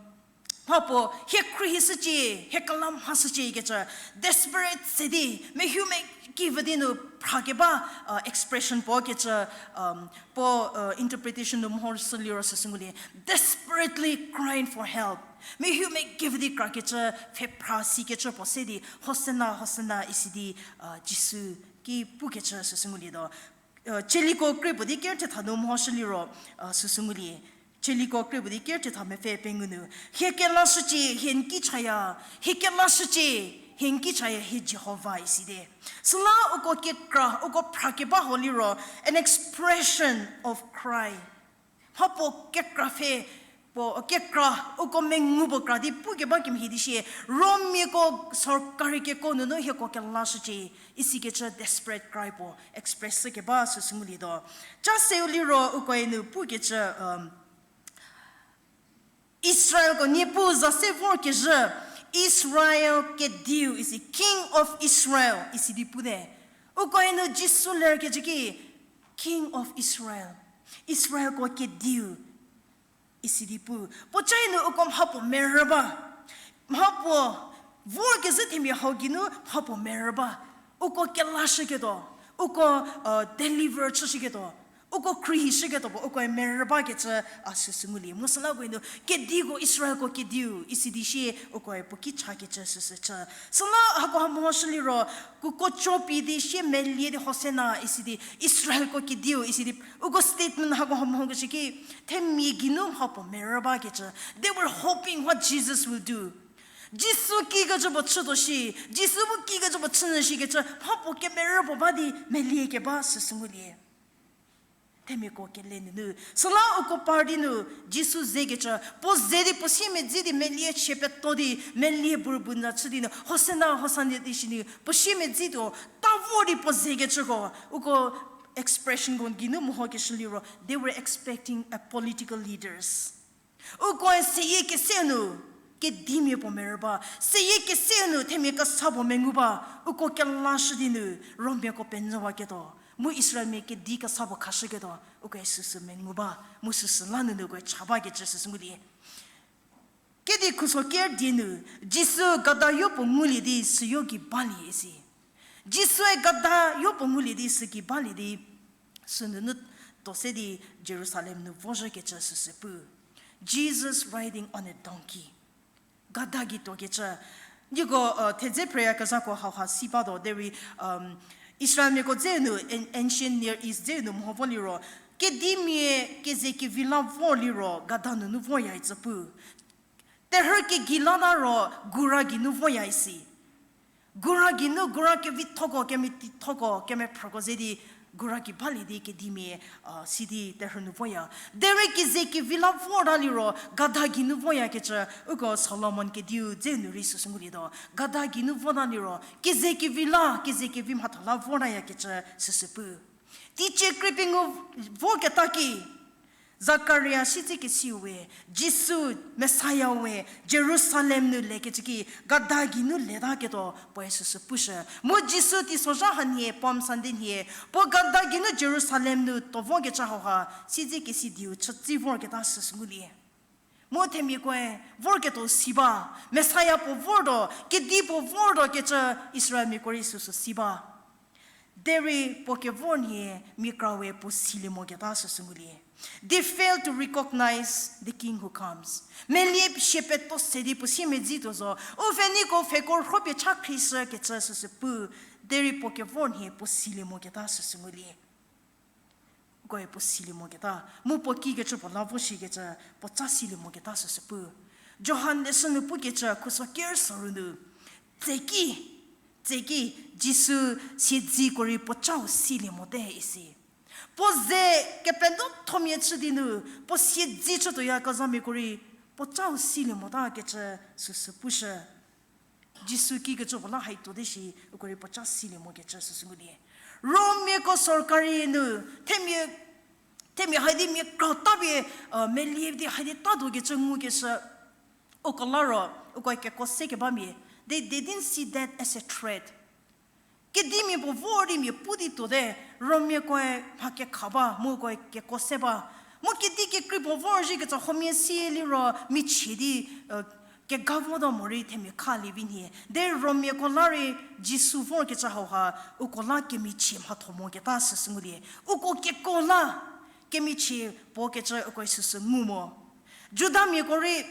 mha puo, hie khruohishücie, hie kela mhashücie kecü, desperate se di, mehu mekivü di nu phrakeba, uh, expression puo kecü, um, puo, uh, interpretation nu mehoshü liro süsü ngulie, desperately crying for help. Mehu mekivü di krakecü, pfhephra sikecü puo se di, Hosana, Hosana isi di, uh, Jisu ki pukecü süsü ngulietuo. Uh, Tsaliko krie puo di ker thetha nu mehoshü liro, uh, süsü ngulie. Tsaliko krie puo di ker thetha mepfü pengou nu, hie kelashücie, hie n ki chaya, hie kelashücie, hie n ki chaya, hie Jihova isi di. Süla uko kekra, uko phrakeba hau liro, an expression of cry. Mha puo kekra pfhe, puo kekra, uko mengu puo kra di pukeba kemhie di shie, Rommiako sorkari keko nunu hieko kelashücie, isikecü desperate cry puo express shükeba süsü ngulietuo. Cha seu liro ukoe nu pukecü, um, Israelko Niepuu za se vorkezhü, Israel Kediu isi, King of Israel isi di pute. Ukoe nu Jisu lerkecü ki, King of Israel, Israelko Kediu isi di pu. Puocae nu uko mhapuo merü ba. Mhapuo vorkezhü themia hau geinu mhapuo merü ba. Uko kelashüketuo, uko, uh, deliver chüshüketuo, uko khruohishüketuo puo ukoe merü bakecü a süsü ngulie. Mu süla ukoe nu Kediko, Israelko Kediu isi di shie ukoe puo ki chakecü süsü chü. Süla hako ha mehoshü liro, kuko cho pie di shie melie di Hosana isi di, Israelko Kediu isi di, uko statement hako ha mehokeshü ki, themia geinu mhapuo merü bakecü. They were hoping what Jesus will do. Jisu kikecü puo chütuo shi, Jisu bu kikecü puo chünyü shikecü mhapuo kemerü puo ba di melie keba süsü ngulie. Themiako kele nunu. Süla uko par di nu, Jisu zekecü, puo ze di puo siemedzi di melie chie peto di, melie burbu nza chü di nu, Hosana, Hosana di shi nu, puo siemedzi tuo, ta vor di puo zekecüko, uko expressionko geinu mehokeshü liro, they were expecting a political leaders. Ukoe seyie kese nu, kedimia puo merü ba, seyie kese nu themia kesa puo mengu ba, uko kelashü di nu, Rommiako penyüwaketuo, mu Israelmia kedi kesa puo khashüketuo, ukoe süsü mengu ba, mu süsü la nunu ukoe cha bakecü süsü ngulie. Kedi khuso ker die nu, Jisu gada yopuo ngulie di süyo gei balie isi. Jisue gada yopuo ngulie di sü gei balie di, sünunu tuo se di Jerusalem nu vozhükecü süsü pu. Jesus riding on a donkey. Gada gei tuokecü. Nieko, uh, thedze phrüyakezhako hauha si batuo, derei, um, Israelmiako dze nu, an-, ancient Near East dze nu meho vo liro, kedimia keze kevi la vor liro gada nunu vorya icü pu. Terhü kegei la ta ro gura geinu vorya isi. Gura geinu, gura kevithoko, kemetithoko, kemephrüko ze di, gura gei balie di kedimia, uh, si di terhü nu vorya. Derei keze kevi la vorta liro, gada geinu voryakecü, uko Solomon Kediu dze nu rei süsü ngulietuo. Gada geinu vota liro, keze kevi la, keze kevi mhatho la vortayakecü süsü pu. Teicie krie pengou voketa ki, Zakaria siedzekesiu we, Jisu, Messiah we, Jerusalem nu lekecü ki, gada geinu letaketuo puoe süsü pushü. Mu Jisu teisozha hanhie, Palm Sunday nhie, puo gada geinu Jerusalem nu tuo vokecü hauha, siedzekesi dieu chütsi vorketa süsü ngulie. Mu themiakoe vorketuo si ba, Messiah puo vortuo, kedi puo vortuo kecü Israelmiako rei süsü si ba. Derei puo kevor nhie mia kra we puo silie moketa süsü ngulie. They fail to recognize the king who comes. Melie shie peto se di puo siemedzi tuo zo, u pfheniko pfheko rhopie cha khrieshükecü süsü pu, derei puo kevor nhie puo silie moketa süsü ngulie. Ukoe puo silie moketa, mu puo kikecü puo la vo shikecü, puo cha silie moketa süsü pu. Johan leshü nu pukecü khuso ker soru nu, tseki, tseki, Jisu siedziko rei puo chau silie mote isi. Puo ze kepenuothomia chü di nu, puo siedzi chütuoyakezhamiako rei puo chau silie motakecü süsü pushü. Jisu kikecü puo la haituo te shi, uko rei puo cha silie mokecü süsü ngulie. Rommiako sorkari nu, themia, themia haidi mia krau ta pie, uh, melie di haidi ta tuokecü ngukeshü, uko la ro, uko keko se kebamia, they, they didn't see that as a threat. Kedimia puo vor di mia pu di tuote, Rommiakoe mha kekha ba, mu ukoe keko se ba. Mu kedi kekrei puo vor zhie kecü huomia si liro michie di, uh, kega votuo morei themia khalie vi nhie. Derei Rommiako la rei Jisu vorkecü hauha, uko la kemichie mhatho moketa süsü ngulie. Uko keko la kemichie puo kecü ukoe süsü ngu mo. Judamiako rei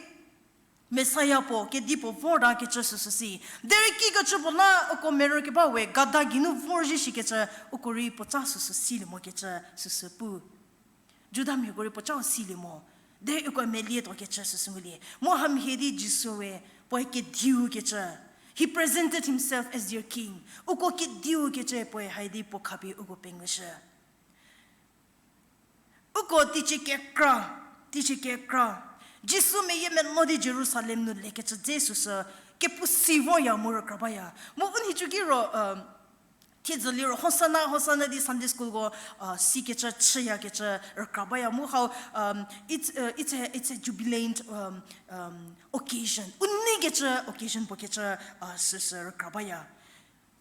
Messiah puo, kedi puo vortakecü süsü si. Derei kikecü puo la uko merü keba we, gada geinu vor zhie shikecü, uko rei puo cha süsü silie mokecü süsü pu. Judamiako rei puo chau silie mo. Derei uko melie tuokecü süsü ngulie. Mu hamhie di Jisu we, puoe kediu kecü. He presented himself as their king. Uko kediu kecü puoe haidi puo khapie uko pengushü. Uko teicie kekra, teicie kekra. Jisu meyiemenuo di Jerusalem nu lekecü dze süsü kepu si voya mu rükra baya. Mu u nhicu ki ro, um, thiedzü liro Hosanna, Hosanna di Sunday schoolko, uh, sikecü chüyakecü rükra baya. Mu hau, um, it's, uh, it's a, it's a jubilant, um, um, occasion. U neikecü occasion puo kecü, uh, süsü rükra baya.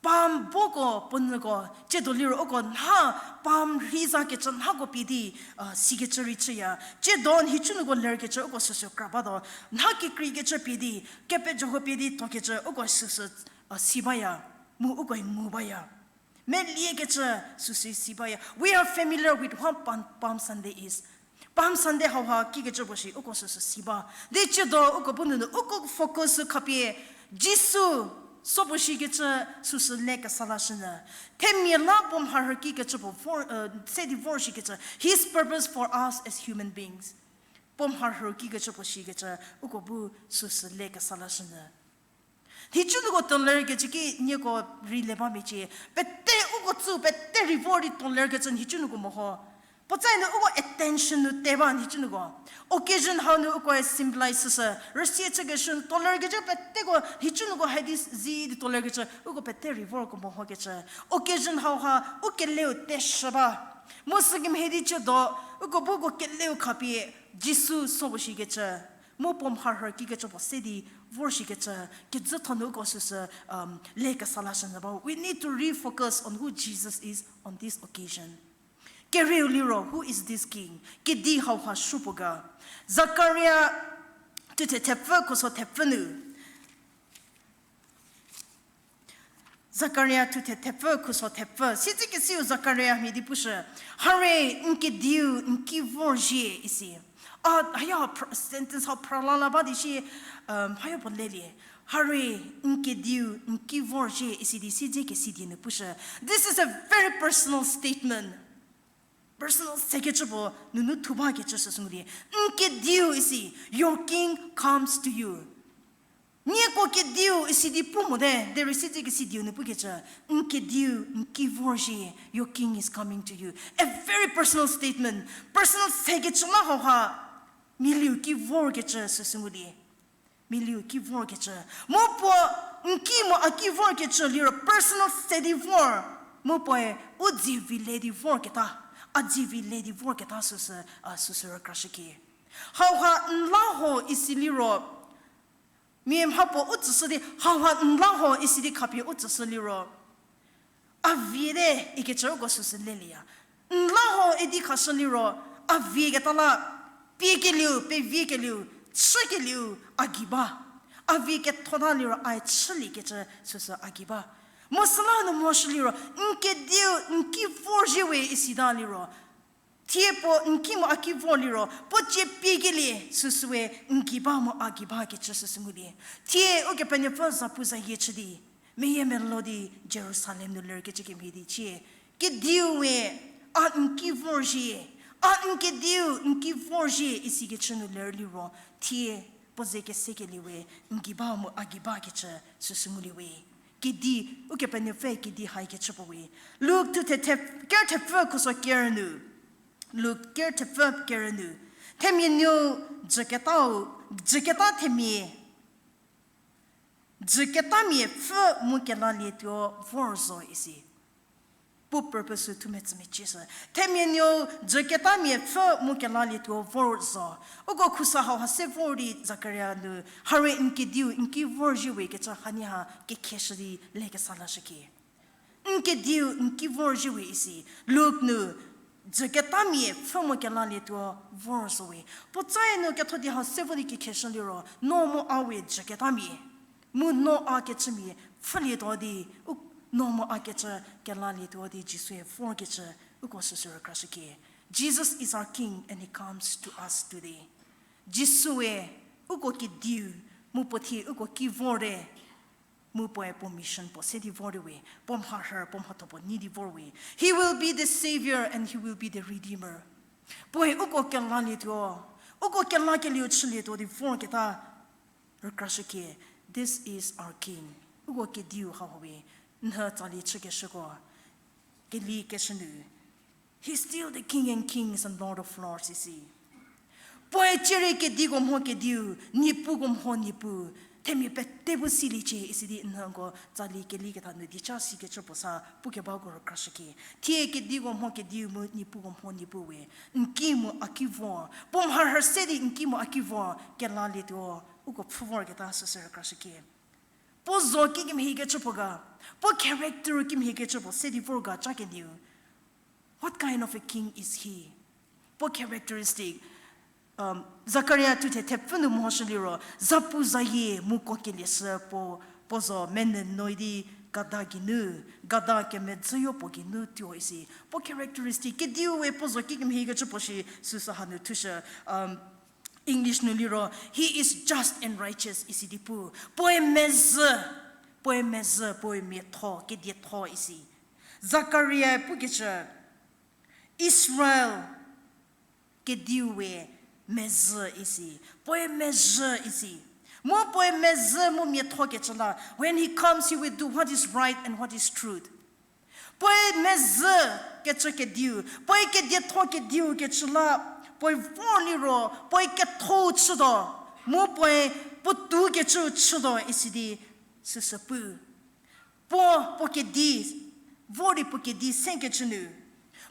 Palm boko puo nyüko, tsiedo liro uko nha palm rhi zakecü nhako pie di, uh, sikecü rei chüya. Tsiedo nhicunuoko lerkecü uko süsü kra batuo. Nha kekreikecü pie di, kepejoko pie di tuokecü uko süsü, uh, si baya. Mu uko ngu baya. Meliekecü süsü si baya. We are familiar with what Palm, Palm Sunday is. Palm Sunday hauha kikecü puo shi uko süsü si ba. Di tsiedo uko bu nunu uko focus khapie Jisu so puo shikecü süsü le kesa lashünyü. Themia la puo mharhü kikecü puo vor, uh, se di vor shikecü. His purpose for us as human beings. Puo mharhü kikecü puo shikecü uko bu süsü le kesa lashünyü. Nhicunuoko tolerkecü ki nieko rei le ba mecie. Pete uko tsü, pete rei vor di tolerkecü nhicunuoko meho. Puotsa nu uko attention nu te ba nhicunuoko. Occasion hau nu uko symbolize süsü. Rüsie chükeshü tolerkecü peteko nhicunuoko hai di zi di tolerkecü uko pete rei vorko mehokecü. Occasion hauha u keleu teshü ba. Mu sükemhie di tsiedo, uko bu uko keleu khapie, Jisu so puo shikecü. Mu puo mharhü kikecü puo se di vor shikecü, kezütho nu uko süsü, um, le kesa lashünyü ba. We need to refocus on who Jesus is on this occasion. Kerieu liro, who is this king? Kedi hauha supuo ga. Zakaria thuthe thepfü khuso thepfü nu. Zakaria thuthe thepfü khuso thepfü. Sitse kesiu Zakaria mhie di pushü. Hare, n kediu n ki vorzhie isi. A, haya pr-, sentence hau phralala ba di shi, um, haya puo lelie. Hare, n kediu n ki vorzhie isi di sitse kesi die nu pushü. This is a very personal statement. Personal sekecü puo nunu thu bakecü süsü ngulie. N kediu isi, your king comes to you. Nieko kediu isi di pu mote, derei sitse kesi dieu nu pukecü. N kediu n ki vorzhie, your king is coming to you. A very personal statement. Personal sekecü la hauha, mialiu ki vorkecü süsü ngulie. Mialiu ki vorkecü. Mu puo n ki mu a ki vorkecü liro personal se di vor. Mu puoe u dzivi le di vorketa. A dzivi le di vorketa süsü, a süsü rükrashükie. Hauha n la ho isi liro. Mia mhapuo u tsüshü di hauha n la ho isi di khapie u tsüshü liro. A vie te ikecü uko süsü lelieya. N la ho idi khashü liro, a vieketa la, piekelieu, peviekelieu, chükelieu, a gei ba. A vie kethota liro, a chüliekecü süsü a gei ba. Mu süla nu morosuo liro, n kediu n ki vorzhie we isita liro. Thie puo n ki mu a ki vor liro, puo cie piekelie süsüwe n gei ba mu a gei bakecü süsü ngulie. Thie Ukepenuopfü zapuzayie chü di, meyiemeluo di Jerusalem nu lerkecü kemhie di cie. Kediu we, a n ki vorzhie, a n kediu n ki vorzhie isikecü nu ler liro, thie puo ze kesekelie we n gei ba mu a gei bakecü süsü ngulie we. Kedi, Ukepenuopfü kedi haikecü puo we. Luk thuthe thep-, ker thepfü khuso ker nu. Luk ker thepfü ker nu. Themia nuou jüketau, jüketa themia, jüketamia pfhü mu kelalietuo vor zo isi. Puo purpose thumetsü mecieshü. Themia nuou jüketamia pfhü mu kelalietuo vor zo. Uko khuso hauha se vor di Zakaria nu, hare n kediu n ki vorzhie we kecü hanie ha kekheshü di lekesa lashükie. N kediu n ki vorzhie we isi. Luk nu, jüketamia pfhü mu kelalietuo vor zo we. Puotsae nu ketho di hau se vo di kekheshü liro, no mu a we jüketamia. Mu no a kecümia pfhülietuo di, u-, no mu a kecü kelalietuo di Jisue vorkecü, uko süsü rükrashükie. Jesus is our King and he comes to us today. Jisue, uko kediu, mu puo thie uko ki vorte, mu puoe puo mission puo se di vor di we, puo mharhü, puo mhatho puo nei di vor we. He will be the savior and he will be the redeemer. Puoe uko kelalietuo, uko kelakelieu chülietuo di vorketa rükrashükie, this is our king. Uko kediu hauha we, nhü tsalie chükeshüko, keli keshü nu. He's still the King and Kings and Lord of Lords, isi. Puoe cierie kediko mho kediu, niepuko mho niepuu, themia pete bu siliecie isi di nhüko tsali keliketha nu dieca sikecü puo sa pukebako rükrashükie. Thie kediko mho kediu mu niepuko mho niepuu we, n ki mu a ki vor, puo mharhü se di n ki mu a ki vor kelalietuo, uko pfhü vorketa süsü rükrashükie. Puo zo kikemhiekecü puo ga, puo character kimhiekecü puo se di vor ga ca kediu. What kind of a king is he? Puo characteristic, Zakaria thuthe thepfü nu mehoshü liro, zapu zayie mu kuokelie sü puo, puo zo menü noi di gada geinu, gada kemedzüyo puo geinu tuo isi. Puo characteristic, kediu we puo zo kikemhiekecü puo shi süsü hanu thushü, English nu liro, he is just and righteous isi di pu. Puoe mezhü, puoe mezhü, puoe miatho, kedietho isi. Zakaria pukecü, Israel kediu we mezhü isi, puoe mezhü isi. Mu puoe mezhü mu miathokecü la, when he comes, he will do what is right and what is truth. Puoe mezhü kecü kediu, puoe kedietho kediu kecü la, puoe vor liro, puoe ketho chütuo, mu puoe puotou kecü chütuo isi di süsü pu. Puo, puo kedi, vor di puo kedi sekecü nu,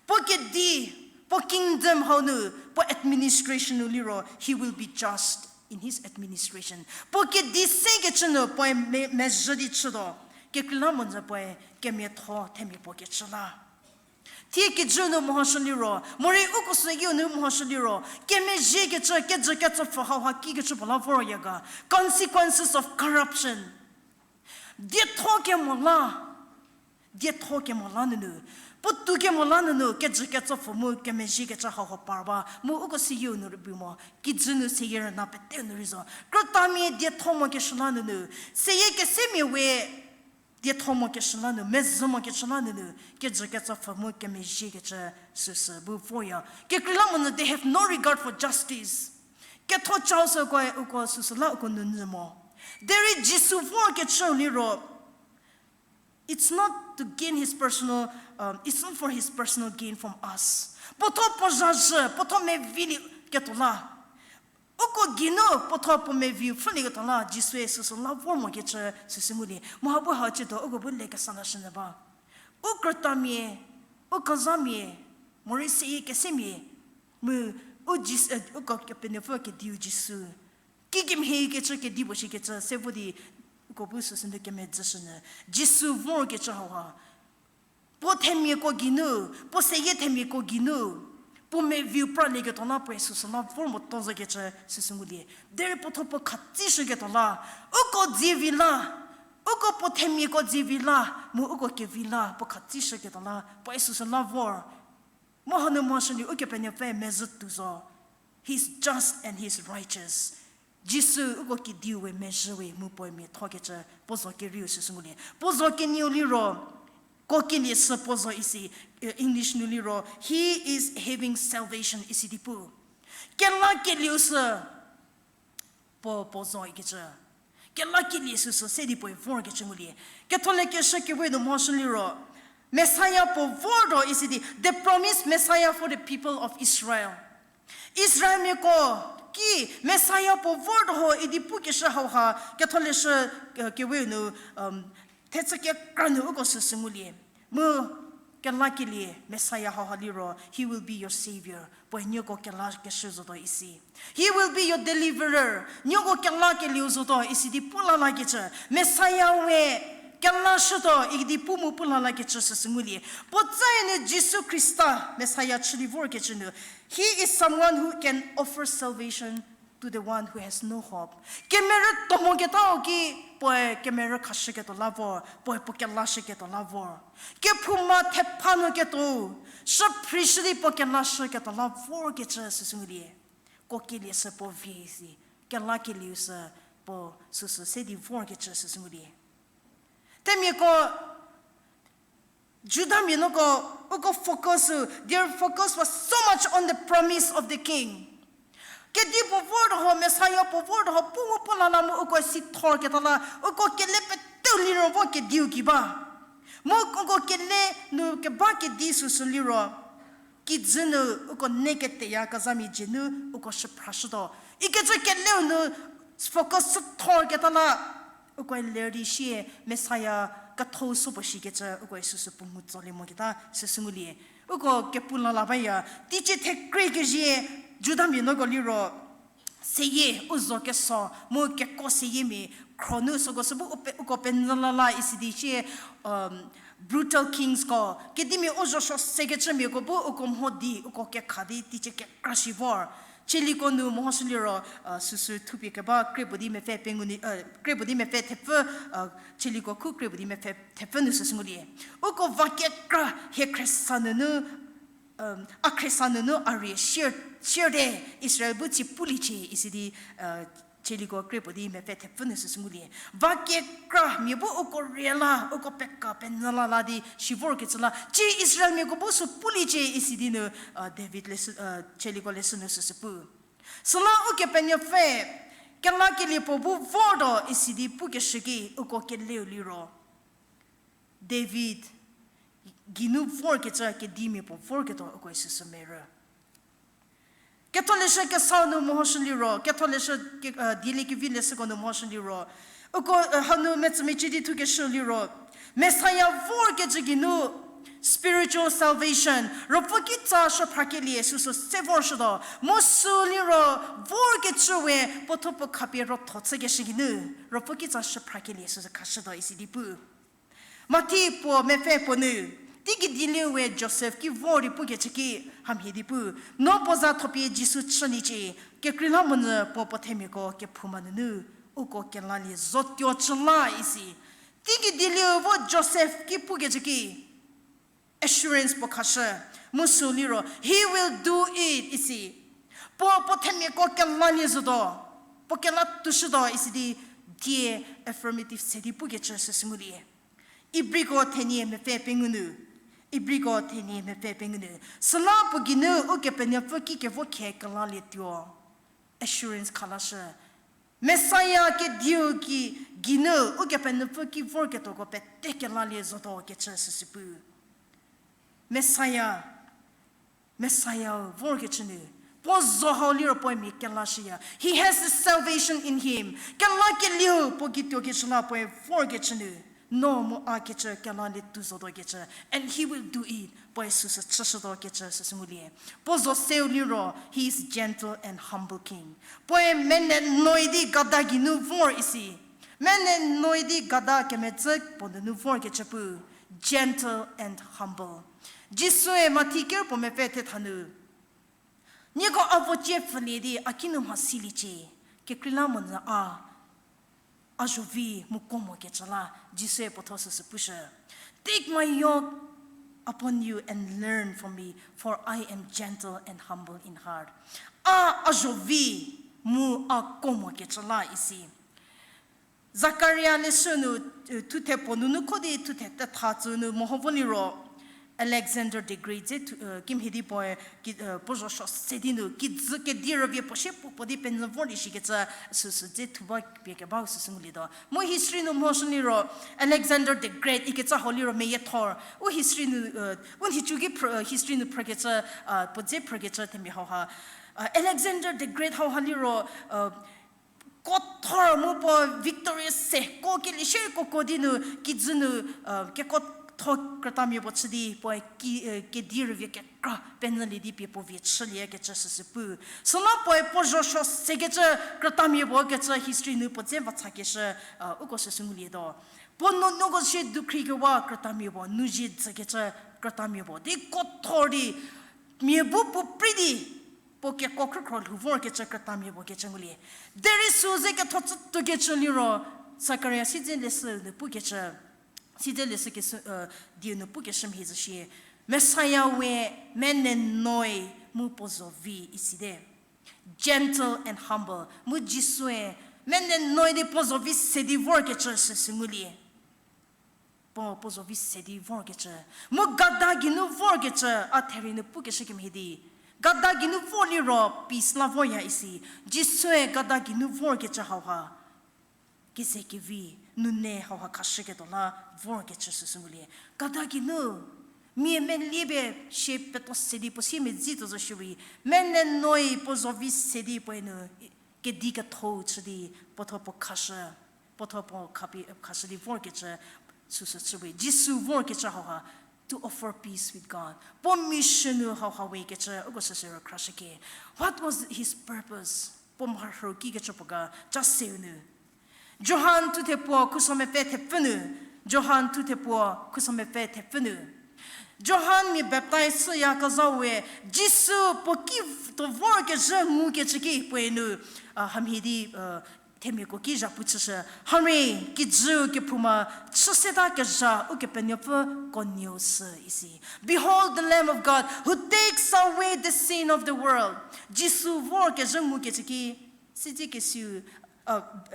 puo kedi, puo kingdom hau nu, puo administration nu liro, he will be just in his administration. Puo kedi sekecü nu puoe me-, mezhü di chütuo, kekreilamonyü puoe kemiatho themia puo kecü la. Thie kijü nu mehoshü liro, morei uko süu nu mehoshü liro, kemezhiekecü, kejü ketsopfü hauha kikecü puo la vorya ga, consequences of corruption. Dietho kemo la, dietho kemo la nunu, puotou kemo la nunu, kejü ketsopfü mu kemezhiekecü hauha par ba, mu uko süu nu rübei mo, kijü nu seyie rüna pete nu rei zo. Krütamia dietho mokeshü la nunu, seyie kesemia we dietho mokeshü la nu, mezhü mokeshü la nunu, kejü ketsopfü mu kemezhiekecü süsü bu vorya. Kekreilamonyü, they have no regard for justice. Ketho chau sükoe uko süsü la uko nu nyü mo. Derei Jisu vorkecü liro, it's not to gain his personal, um, it's not for his personal gain from us. Puotho puo zhazhü, puotho mevi li ketuo la, uko geinu puotho puo mevi pfhülieketuo la, Jisue süsü la vor mokecü süsü ngulie. Mu ha bu hau chütuo uko bu le kesa lashünyü ba. U krütamia, u kezhamia, morei seyie kesemia, mu u Jis-, eh, uko Kepenuopfü kediu Jisu. Kikemhiekecü kedipuo shikecü se vo di uko bu süsü nu kemedzüshünyü. Jisu vorkecü hauha, puo themiako geinu, puo seyie themiako geinu, puo meviu pralieketuo la puoe süsü la vor motuo zokecü süsü ngulie. Derei puotho puo khatsishüketuo la, uko dzievi la, uko puo themiako dzievi la, mu uko kevi la puo khatsishüketuo la puoe süsü la vor. Mu hanu mehoshülie Ukepenuopfü mezhü tuo zo. He's just and he's righteous. Jisu uko kediu we mezhü we mu puoe miathokecü puo zo kerieu süsü ngulie. Puo zo kenieu liro, kuokelie sü puo zo isi, eh, English nu liro, he is having salvation isi di pu. Kelakelieu sü puo, puo zo ikecü. Kelakelie süsü se di puoe vorkecü ngulie. Ketholeshü Kewe nu mehoshü liro, Messiah puo vortuo isi di, the promised Messiah for the people of Israel. Israelmiako ki Messiah puo vortuo ho idi pukeshü hauha, Ketholeshü, eh, Kewe nu, um, thechü kekra nu uko süsü ngulie. Mu kelakelie Messiah hauha liro, he will be your savior. Puoe nieko kelakeshü zotuo isi. He will be your deliverer. Nieko kelakelieu zotuo isi di pu lalakecü. Messiah we kelashütuo idi pu mu pu lalakecü süsü ngulie. Puo tsae nu Jisu Khrista Messiah chü di vorkecü nu, he is someone who can offer salvation to the one who has no hope. Kemerü tuo moketau ki puoe kemerü khashüketuo la vor, puoe puo kelashüketuo la vor. Kephouma thepha nu ketuo, shüphrishü di puo kelashüketuo la vorkecü süsü ngulie. Kuokelie sü puo vie si, kelakelieu sü puo süsü se di vorkecü süsü ngulie. Themiako Judamia nuko, uko focus, their focus was so much on the promise of the king. Kedi puo vortuo ho, Messiah puo vortuo ho, pu mu pu lala mu uko si thorketuo la, uko kele peteu liro vo kediu ki ba. Mu uko kele nu keba kedi süsü liro, Kijü nu uko neketeya kezhamia dzie nu uko shüphrashütuo. Ikecü keleu nu focus chüthor keta la, uko ler di sie Messiah ketho supuo shikecü uko süsü puo ngu tsolie moketa süsü ngulie. Uko kepu la la baya, teicie thekre kezhie, Judamia nuoko liro, seyie, u zo keso, mu keko seyie mia, khro nu süko sü bu uko penyü la la isi di sie, brutal kings ko, kedimia u zo suo sekecümiako bu uko mho di, uko kekha di, teicie kekra shi vor. Tsaliko nu mehoshü liro, süsü thupie keba kre puo di mepfü pengou, kre puo di mepfü thepfü, tsaliko khu kre puo di mepfü thepfü nu süsü ngulie. Uko va kekra hie khriesa nunu, a khriesa nunu a rie sier, sierte, Israel bu tsie puliecie isi di, tsaliko kre puo di mepfü thepfü nu süsü ngulie. Va kekra mia bu uko rie la, uko peka penyü la la di shi vorkecü la, tsie Israelmiako bu sü puliecie isi di nu, David, tsaliko leshü nu süsü pu. Süla Ukepenuopfü, kelakelie puo bu vortuo isi di pukeshü ki uko keleu liro, David geinu vorkecü kedimia puo vorketuo uko süsü merü. Ketholeshü Kesau nu mehoshü liro, Ketholeshü, Dieliekevi leshüko nu mehoshü liro, uko hanu metsümecü di thukeshü liro, Messiah vorkecü geinu, spiritual salvation, Ruopfü kitsa shüphrakelie süsü se vorshütuo, mu sü liro vorkecü we puo thuo puo khapie rotho chükeshü geinu, Ruopfü kitsa shüphrakelie süsü khashütuo isi di pu. Mathi puo mepfü puo nu, teigei dieliu we Josef ki vor di pukecü ki, hamhie di pu, no puo za thopie Jisu chüliecie, kekreilamonyü puo puo themiako kephouma nunu, uko kelalie zotuo chü la isi. Teigei dieliu vo Josef ki pukecü ki, assurance puo khashü, mu sü liro, he will do it isi. Puo puo themiako kelalie zotuo, puo kela tuoshütuo isi di, die affirmative se di pukecü süsü ngulie. Ibriko thenie mepfü pengou nu, Ibriko thenie mepfü pengou nu, süla puo geinu Ukepenuopfü ki kevo khe kelalietuo, assurance khalashü. Messiah kediu ki geinu Ukepenuopfü ki vorketuoko pete kelalie zotuo kecü süsü pu. Messiah, Messiah vorkecü nu, puo zo hau liro puoe mia kelashüya. He has the salvation in him. Kelakelieu puo gei tuokecü la puoe vorkecü nu, no mu a kecü kelalie tuo zotuo kecü, and he will do it. Puoe süsü chüshütuo kecü süsü ngulie. Puo zo seu liro, he is gentle and humble king. Puoe menenoi di gada geinu vor isi. Menenoi di gada kemedzü puo nunu vorkecü pu, gentle and humble. Jisue Mathi ker puo mepfü thetha nu, nieko a vocie pfülie di a kinu mha siliecie, kekreilamonyü a, a zhovi mu ko mokecü la, Jisue puo thuo süsü pushü, take my yoke upon you and learn from me, for I am gentle and humble in heart. A, a zhovi mu a ko mokecü la isi. Zakaria leshü nu, thuthe puo nunu kho di thuthe tetha tsü nu meho vo liro, Alexander the Great dze, kimhie di puoe, puo zho suo se di nu kijü kedi rüvie puo sie puo puo di penyü vor di shikecü, süsü dze thu ba pie kebau süsü ngulietuo. Mu history nu mehoshü liro, Alexander the Great ikecü hau liro meyiethor. U history nu, u nhicu ki history nu phrükecü, puo dze phrükecü themia hauha, Alexander the Great hauha liro, kothor mu puo victorious se, ko kelie shie koko di nu, kijü nu, kekotho krütamia puo chü di, puoe kedi rüvie kekra penyülie di pie puo vie chüliekecü süsü pu. Süla puoe puo zho suo sekecü krütamia puo kecü history nu puo dze vathakeshü, uko süsü ngulietuo. Puo nuonuoko sie dukhri kewa krütamia puo, nu zie dzükecü krütamia puo di kothor di, mia bu puo prei di, puo keko khrükhro lhou vorkecü krütamia puo kecü ngulie. Derei sü ze ketho tsütuokecü liro, Zakaria siedze leshü nu pukecü, siedze leshü kesü, dieu nu pukeshü mhie zhü shie, Messiah we menenoi mu puo zhovi isite. Gentle and humble. Mu Jisue menenoi di puo zhovi se di vorkecü süsü ngulie. Puo puo zhovi se di vorkecü. Mu gada geinu vorkecü, a therie nu pukeshü kemhie di, gada geinu vor liro peace la vorya isi. Jisue gada geinu vorkecü hauha, kezekevi, nune hauha khashüketuo la vorkecü süsü ngulie. Gada geinu, Mia melie pie shie peto se di puo siemedzi tuo zo shierei, menenoi puo zovi se di puoe nu kedi ketho chü di puo thuo puo khashü, puo thuo puo khapie khashü di vorkecü süsü chüwe. Jisu vorkecü hauha to offer peace with God. Puo mission nu hauha we kecü uko süsü rükrashüke. What was his purpose? Puo mharhü kikecü puo ga ca seu nu. Johan thuthe puo khuso mepfü thepfü nu. Johan thuthe puo khuso mepfü thepfü nu. Johan mia baptize chüyakezha we, Jisu puo ki tuo vorkezhü ngukecü ki puoe nu, hamhie di, themiako ki zhapu chüshü, Hamhie, kijüu kephouma chü seta kezha Ukepenuopfü konieu sü isi. Behold the Lamb of God who takes away the sin of the world. Jisu vorkezhü ngukecü ki, sitsi kesiu,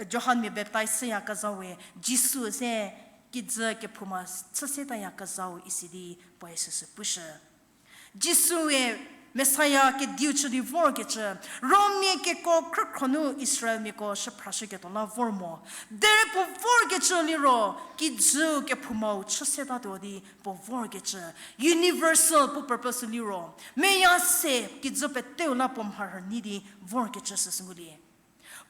Johan mia baptize chüyakezha we, Jisu se kijü kephouma chü setayakezhau isi di puoe süsü pushü. Jisue Messiah kediu chü di vorkecü, Rommia keko khrükhro nu Israelmiako shüphrashüketuo la vor mo. Derei puo vorkecü liro, kijüu kephoumau chü setatuo di puo vorkecü. Universal puo purpose liro, meya se kijü peteu la puo mharhü nyi di vorkecü süsü ngulie.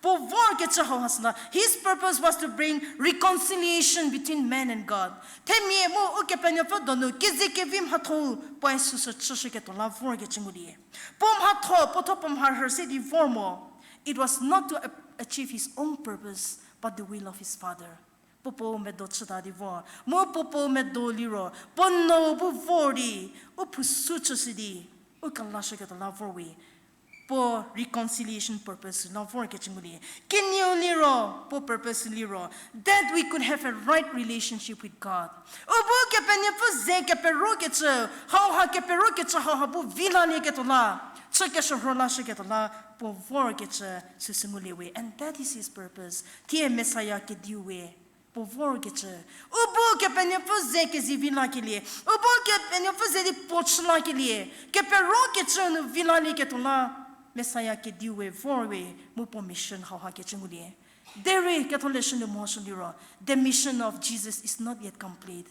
Puo vorkecü hauha süla, his purpose was to bring reconciliation between man and God. Themia mu Ukepenuopfü donu kezekevi mhatho-u puoe süsü chüshüketuo la vorkecü ngulie. Puo mhatho, puo thuo puo mharhü se di vor mo. It was not to a-, achieve his own purpose, but the will of his Father. Puo puou medo chüta di vor. Mu puo puou medo liro, puo nou bu vor di, u phusu chüshü di, u kelashüketuo la vor we. Puo reconciliation purpose la vorkecü ngulie. Kenieu liro, puo purpose liro, that we could have a right relationship with God. U bu Kepenuopfü ze keperokecü, hauha keperokecü hauha bu vi lalieketuo la, chü keshürho lashüketuo la, puo vorkecü süsü ngulie we. And that is his purpose. Thie Messiah kediu we puo vorkecü. U bu Kepenuopfü ze kezivi lakelie. U bu Kepenuopfü ze di puo chü lakelie. Keperokecü nu vi lalieketuo la. Messiah kediu we vor we mu puo mission hauha kecü ngulie. Derei ketholeshü nu mhoshü liro, the mission of Jesus is not yet complete.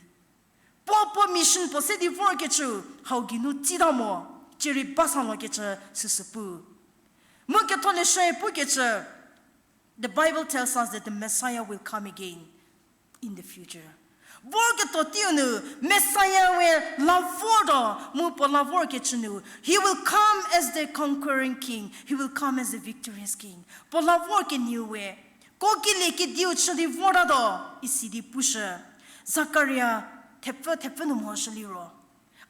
Puo, puo mission puo se di vorkecü, hau geinu tsita mo, cierei basa lokecü süsü pu. Mu ketholeshü pukecü, the Bible tells us that the Messiah will come again in the future. Vorketuo teiu nu, Messiah we la vortuo, mu puo la vorkecü nu, he will come as the conquering king, he will come as the victorious king. Puo la vorkenieu we, ko kilie kediu chü di vortatuo, isi di pushü. Zakaria thepfü, thepfü nu mhoshü liro.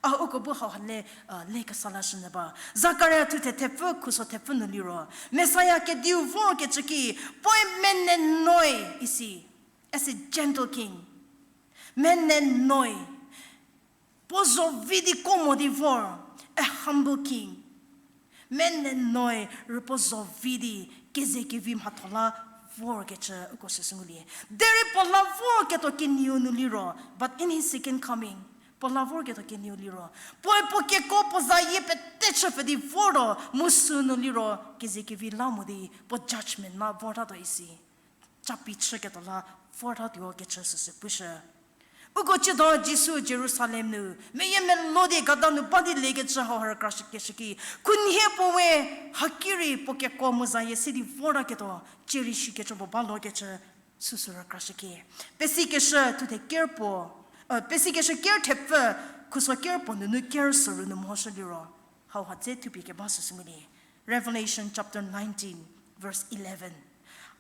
A uko bu hauha le, le kesa lashünyü ba. Zakaria thuthe thepfü khuso thepfü nu liro, Messiah kediu vorkecü ki, puoe menenoi isi. As a gentle king. Menenoi. Puo zo vi di ko mo di vor. A humble king. Menenoi rüpuo zo vi di kezekevi mhatho la vorkecü uko süsü ngulie. Derei puo la vorketuo kenieu nu liro, but in his second coming, puo la vorketuo kenieu liro, puoe puo keko puo zayie pete chüpfü di vortuo mu sünu liro kezekevi la mo di puo judgment la vortatuo isi. Capi chüketuo la vortatuo kecü süsü pushü. Uko chütuo Jisu Jerusalem nu meyiemeluo di gada nu ba di lekecü hau ha rükrashükeshü ki, khunhie puo we haki rei puo keko mu zayie se di vortaketuo, cierei shikecü puo ba lokecü süsü rükrashüke. Pesikeshü thuthe ker puo, pesikeshü ker thepfü, khuso ker puo nunu ker soru nu mhoshü liro, hauha dze thupie keba süsü ngulie. Revelation chapter nineteen, verse eleven.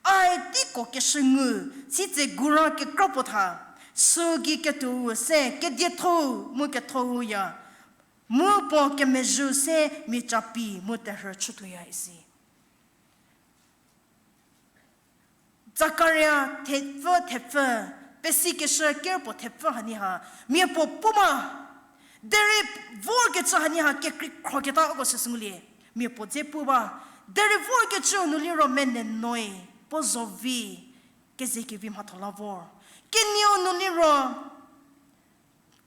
Ai teiko keshü ngu, sitse gura kekra puo tha, süu gei ketuou se kedietho-u mu kethou ya, mu puo kemezhüu se mia capi mu terhü chütuoya isi. Zakaria thepfü thepfü, pesikeshü ker puo thepfü hanie ha, mia puo pu ba, derei vorkecü hanie ha kekreikhroketa uko süsü ngulie, mia puo dze pu ba, derei vorkecüu nu liro menenoi, puo zo vi, kezekevi mhatho la vor. Kenieu nu liro,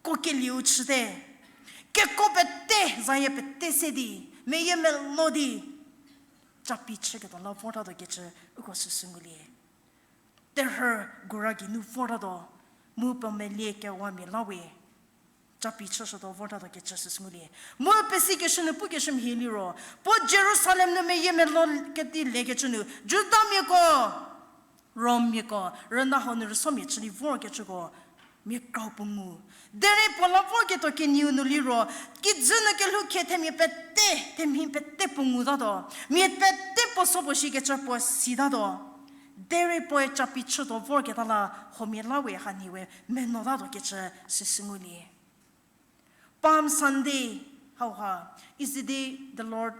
ko kelieu chüte, keko pete, zayie pete se di, meyiemeluo di, capi chüketuo la vortatuo kecü uko süsü ngulie. Terhü gura geinu vortatuo, mu puo melie kewamia la we. capi chüshütuo vortatuo kecü süsü ngulie. Mu pesikeshü nu pukeshü mhie liro, puo Jerusalem nu meyiemeluo kedi lekecü nu, Judamiako, Rommiako, rüna hau nu rüsomia chü di vorkecüko, mia krau puo ngu. Derei puo la vorketuo kenieu nu liro, kijü nu kelhou khie themia pete, themia pete puo ngutatuo. Mia pete puo so puo shikecü puo sitatuo. Derei puoe capi chütuo vorketa la, huomia la we hanhie we menotatuo kecü süsü ngulie. Palm Sunday, hauha, is the day the Lord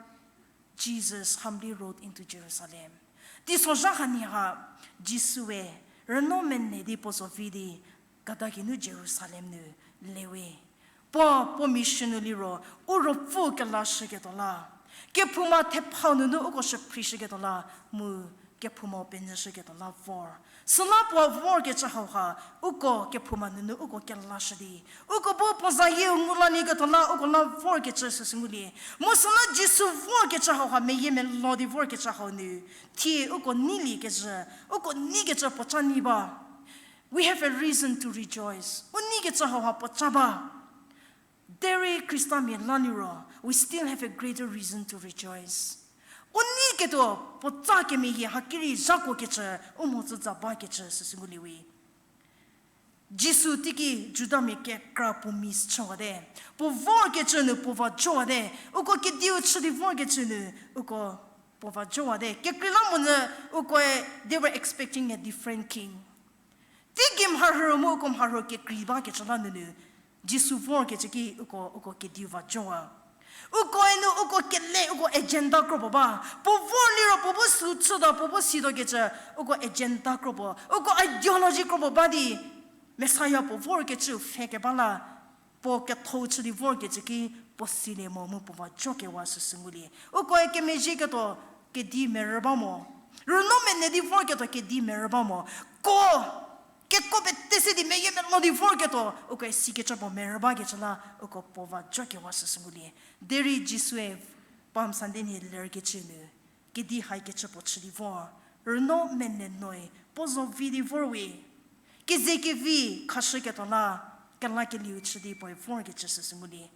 Jesus humbly rode into Jerusalem. Teisozha hanhie ha, Jisue, rüno mene di puo zo vi di, gada geinu Jerusalem nu lewe. Puo, puo mission nu liro, u ruopfü kelashüketuo la. Kephouma thephau nunu uko shüphrishüketuo la, mu kephoumau penyüshüketuo la vor. Süla puo vorkecü hauha, uko kephouma nunu uko kelashü di. Uko bu puo zayieu ngu lalieketuo la, uko la vorkecü süsü ngulie. Mu süla Jisu vorkecü hauha, meyiemeluo di vorkecü hau nu. Thie uko neiliekezhü, uko neikecü puoca nei ba. We have a reason to rejoice. U neikecü hauha puoca ba. Derei Khristamia la liro, we still have a greater reason to rejoice. U neiketuo puoca kemeyie haki rei zhakuokecü, u mhodzü za bakecü süsü ngulie we. Jisu teiki Judamia kekra puo miss chüwate. Puo vorkecü nu puo va jowate. Uko kediu chü di vorkecü nu uko puo va jowate. Kekreilamonyü ukoe, they were expecting a different king. Teigei mharhü mu uko mharhü kekrei bakecü la nunu, Jisu vorkecü ki uko, uko kediu va jowa. Ukoe nu uko kele, uko agenda kropuo ba. Puo vor liro puo bu sü chütuo, puo bu situo kecü, uko agenda kropuo, uko ideology kropuo ba di, Messiah puo vorkecü pfhe keba la, puo ketho chü di vorkecü ki puo silie mo mu puo va jokewa süsü ngulie. Ukoe kemezhieketuo kedi merü ba mo. Rüno mene di vorketuo kedi merü ba mo. Ko, keko pete se di meyiemeluo di vorketuo, ukoe sikecü puo merü bakecü la, uko puo va jokewa süsü ngulie. Derei Jisue Palm Sunday nhie lerkecü nu, kedi haikecü puo chü di vor. Rüno mene noi, puo zo vi di vor we. Kezekevi khashüketuo la, kelakelieu chü di puoe vorkecü süsü ngulie.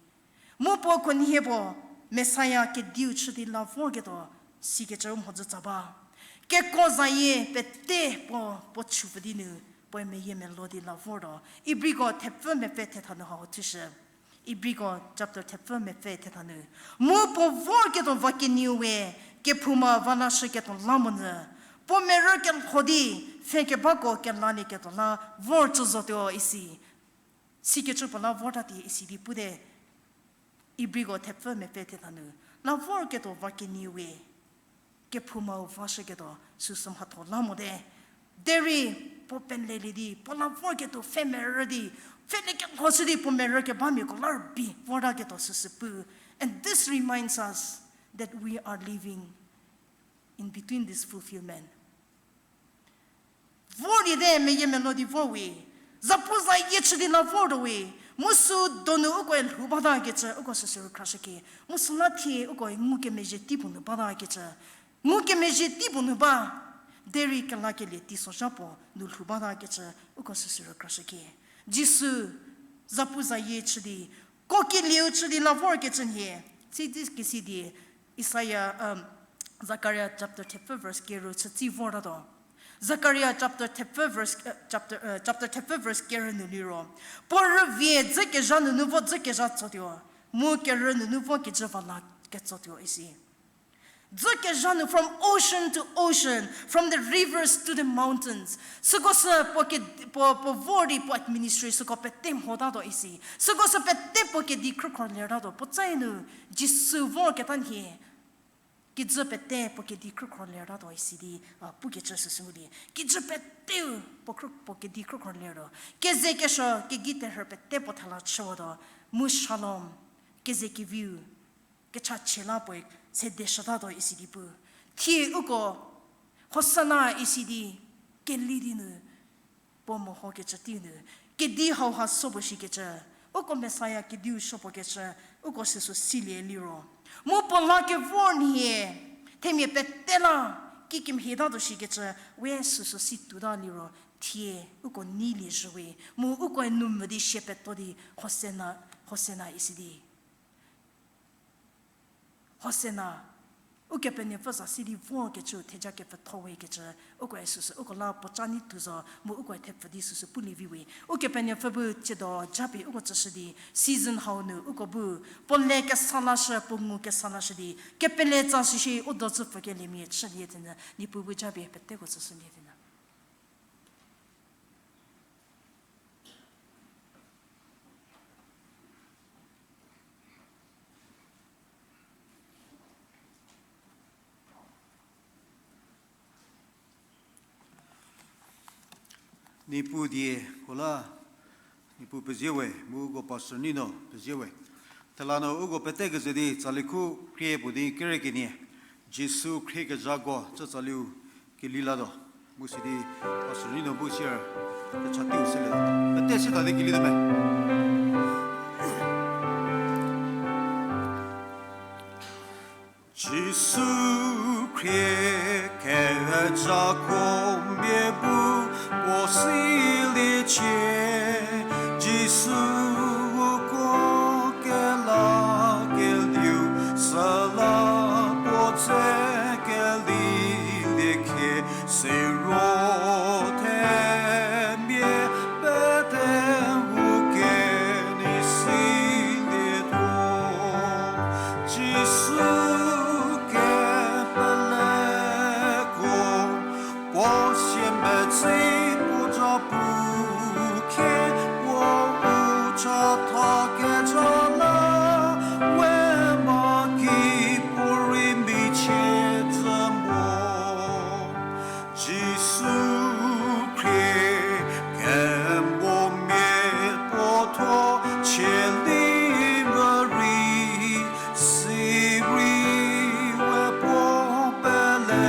Mu puo khunhie puo, Messiah kediu chü di la vorketuo, sikecü u mhodzü tsa ba. Keko zayie pete puo, puo chupfü di nu, puoe meyiemeluo di la vortuo. Ibriko thepfü mepfü thetha nu hau thushü. Ibriko chapter thepfü mepfü thetha nu. Mu puo vorketuo va kenieu we, kephouma va lashüketuo la monyü. Puo merü kelho di, pfhe kebako kelalieketuo la, vor chü zotuo isi. Sikecü puo la vortatie isi di pute. Ibriko thepfü mepfü thetha nu. La vorketuo va kenieu we. Kephoumau vashüketuo süsü mhatho la mote. Derei puo pelelie di, puo la vorketuo pfhe merü di, pfhelie kelho chü di puo merü kebamiako la rübei vortaketuo süsü pu. And this reminds us that we are living in between this fulfillment. Vor di te meyiemeluo di vor we, zapu zayie chü di la vortuo we, mu sü donu ukoe lhou batakecü uko süsü rükrashükie, mu süla thie ukoe ngukemezhie tei puo nu batakecü, ngukemezhie tei puo nu ba, derei kelakelie teisozha puo nu lhou batakecü uko süsü rükrashükie. Jisu zapu zayie chü di, kokelieu chü di la vorkecü nhie, sidi kesi di, Isaiah, um, Zakaria chapter thepfü verse kerü chütsi vortatuo. Zakaria chapter thepfü verse, uh, chapter, uh, chapter thepfü verse kerü nu liro, puo rüvie dzü kezha nunu vo dzü kezha tsotuo, mu kerü nunu vo kijü va la ketsotuo isi. Dzü kezha nu, from ocean to ocean, from the rivers to the mountains. Süko sü puo ke, puo, puo vor di puo administry süko pete mhotatuo isi. Süko sü pete puo kedi khrükhro lertatuo. Puo tsae nu Jisu vorketa nhie, kijü pete puo kedi khrükhro lertatuo isi di, a, pukecü süsü ngulie. Kijü peteu puo khrü, puo kedi khrükhro lertuo. Keze kesuo, kegei terhü pete puo thela chüwatuo. Mu shalom, kezekeviu kechachie la puoe sedeshütatuo isi di pu. Thie uko, Hosana isi di, keli di nu, puo mehokecü tei nu, kedi hauha so puo shikecü, uko Messiah kediu so puo kecü, uko süsü silie liro. Mu puo la kevor nhie, themia pete la, kikemhietatuo shikecü, we süsü si tuota liro, thie uko neilie zhüwe, mu ukoe nu mvü di sie peto di, Hosana Hosana isi di. Hosana, Ukepenuopfü za si di vorkecü theja kepfütho we kecü, ukoe süsü uko la puo ca nei tuo zo, mu ukoe thepfü di süsü pulie vi we. Ukepenuopfü bu tsiedo japie uko tsüshü di, season hau nu uko bu, puo le kesa lashü, puo ngu kesa lashü di, kepele tsa shüshi, u do tsüpfü keliemia chülie tenü, Niepuu bu japie peteko tsüshülie tenü. Niepuu die ko la, Niepuu pezie we, mu uko Pastor Nino pezie we. Thela no uko pete keze di, tsali khu khrie puo di kere kenie, Jisu khrie kezhako, cü tsaliu keli latuo. Mu sidi, Pastor Nino bu share kecha teiu selie. Pete sita di kelituo me. Jisu khrie kezhako mia bu puo siliecie, Jisu uko kelakelieu, süla puo tse kelilie khie, siro themia pete u kenei silietuo. Jisu kepeleko, puo siemedzi puo za pu khie, puo u chatha kezha la, we ma ki puo rei michie tsü mo. Jisu khrie kemomia puo thuo chielie morei, sirei we puo pele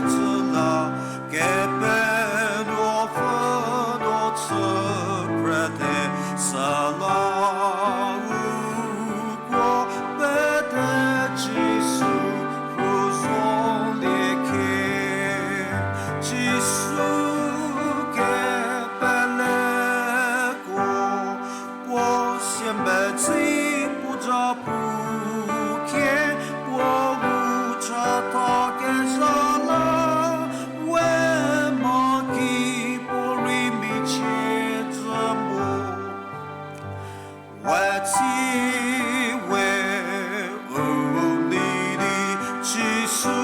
tsü la, Kepenuopfü do chü phrete, süla uko pete Jisu ru zolie khie. Jisu kepeleko, puo siemedzi puo za pu khie, puo u chatha kezha la, we ma ki puo rei michie tsü mo. We tsi we u nei di Jisu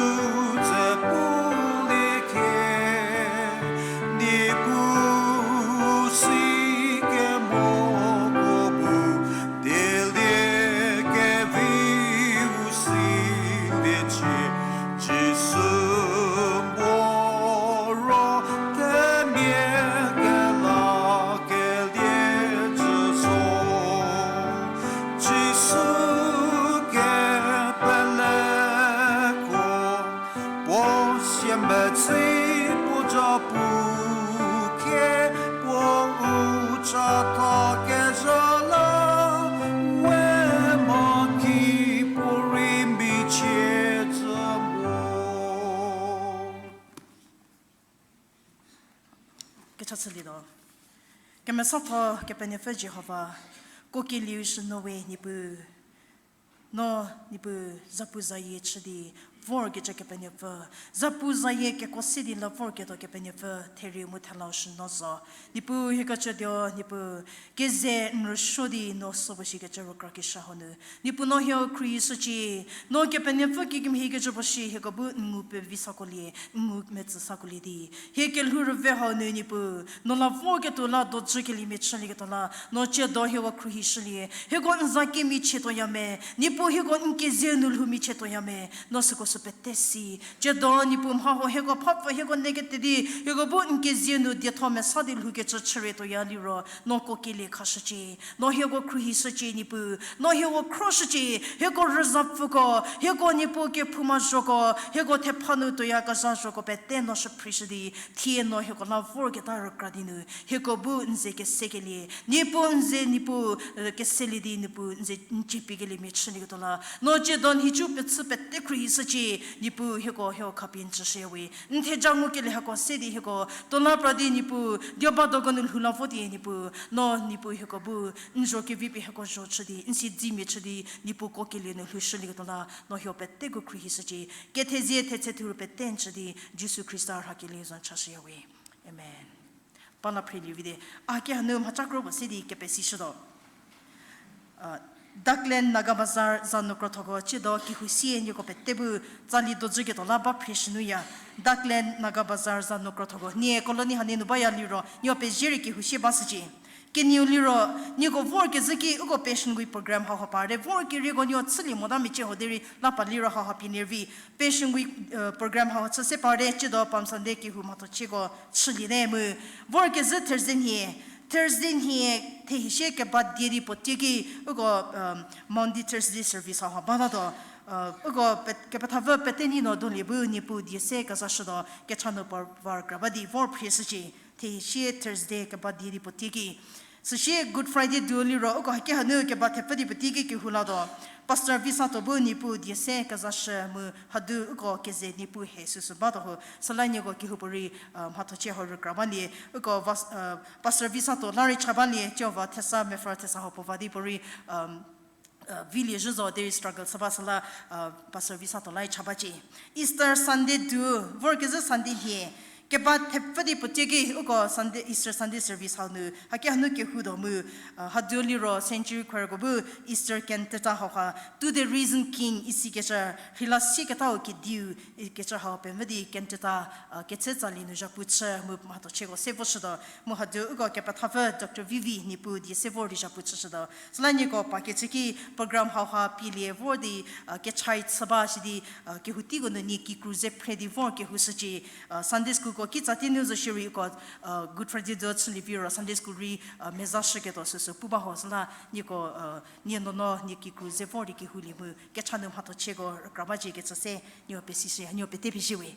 ze pulie khie, Niepuu si kemoko bu, dielie keviu siliecie, Jisu moro themia kelakelie jü zo. Jisu kepeleko, puo siemedzi puo za pu khie, puo u chatha kezha la, we ma ki puo rei michie tsü mo. Kecha chülietuo. Kemesatho Kepenuopfü Jihova, kuokelieu shü no we Niepuu. No Niepuu zapuzayie chü di vorkecü Kepenuopfü, zapuzayie kekuo se di la vorketuo Kepenuopfü, therieu mu thelau shü no zo. Niepuu hieko chütuo, Niepuu keze n rüsuo di no süko shikecü rükrakeshü hau nu, Niepuu no hieko khruohishücie. No Kepenuopfü kikemhiekecü puo shi hieko bu n ngu pevi sakolie, n ngu metsü sakolie di, hie kelhou rüve hau nu Niepuu, no la vorketuo la dojü keliemia chülieketuo la no tsiedo hieko khruohishülie. Hieko n za kemichietuoya me, Niepuu hieko n kezie nu lhou michietuoya me, no süko sü pete si. Tsiedo Niepuu mha huo hieko phapfü hieko negate di hieko bu n kezie nu dietho mesa di lhoukecü chürietuoya liro no kuokelie khashücie. No hieko khruohishücie Niepuu, no hieko khroshücie, hieko rüzapfüko, hieko Niepuu kephouma zhoko, hieko thepha nu tuoyakezha zhoko pete no shüphrishü di, thie no hieko la vorketa rükra di nu hieko bu n ze kesekelie, Niepuu n ze Niepuu, eh, keselie di Niepuu n ze n cie pie keliemia chülieketuo la no tsiedo nhicu pechü pete khruohishücie. Niepuu hieko hieko khapie n tsüshüya we. N theja ngukelie hako se di hieko tuo la pra di Niepuu, dioba doko nu lhou la vo di Niepuu, no Niepuu hieko bu n zho kevi pie hieko zho chü di, n siedzemia chü di Niepuu kuokelie nu lhoushülieketuo la, no hieko peteko khruohishücie. Kethezie thetse thuru pete n chü di, Jisu Khrista rhakelie zo n chashüya we. Amen. Ba la phrelie vi de, a ki hanu mhacha kro puo se di kepesishütuo. Dockland Naga Bazar za nu krothoko chüdo kehou sie nieko pete bu tsali dojüketuo la ba phre shünuya. Dockland Naga Bazar za nu krothoko nie colony hanie nu baya liro, nieko pezie rei kehou sie bashücie. Kenieu liro, nieko vorkezhü ki uko Passion Week program hauha parte, vorkerieko nieko chülie mota mecie ho derei la pa liro hauha pie lervi. Passion Week program hauha chü se parte chüdo Palm Sunday kehou mhathochieko chülie te mu. Vorkezhü Thursday nhie, Thursday nhie thehisie keba die di puo tie ki uko Maundy Thursday service hauha batatuo. Uko kepethapfü pete nei no dolie bu Niepuu die se kezashütuo, kecha nu par var kra ba di vor phrieshücie. Thehisie Thursday keba die di puo tie ki. Süsie Good Friday duo liro uko haki hanu keba thepfü di puo tie ki kehou latuo. Pastor Visatuo bu Niepuu die se kezashü mu hadu uko keze Niepuu he süsü batuo ho. Süla nieko kehoupuorei mhathochie hau rükra balie. Uko Pastor Visatuo la rei cha balie, ciova thesa mepfü thesa hau puo va di puorei vilie zhü zo derei struggle chü ba süla Pastor Visatuo la rei cha bacie. Easter Sunday duo, vorkezhü Sunday nhie, keba thepfü di puo tie ki uko Easter Sunday service hau nu haki hanu kehoutuo mu, hadu liro Century Choirko bu Easter cantata hauha, To the Risen King isikecü, rheila sieketau kediu ikecü hau pemvü di cantata ketse tsali nu zhapu chü mu mhathochieko se voshütuo. Mu hadu uko kepethapfü Doctor Vivi Niepuu die se vor di zhapu chüshütuo. Süla nieko pakecü ki program hauha pielie vor di kechai chü ba sidi kehou teiko nu nie kikru ze phre di vor kehoushücie. Sunday schoolko kitsa tie nu zo shierei uko Good Friday duo chülie viro Sunday school rei mezashüketuo süsü pu ba ho süla nieko nie nuonuo nie kikru ze vor di kehoulie mu kecha nu mhathochieko rükra bacie kecü se nieko pesishü, nieko pete pezie we.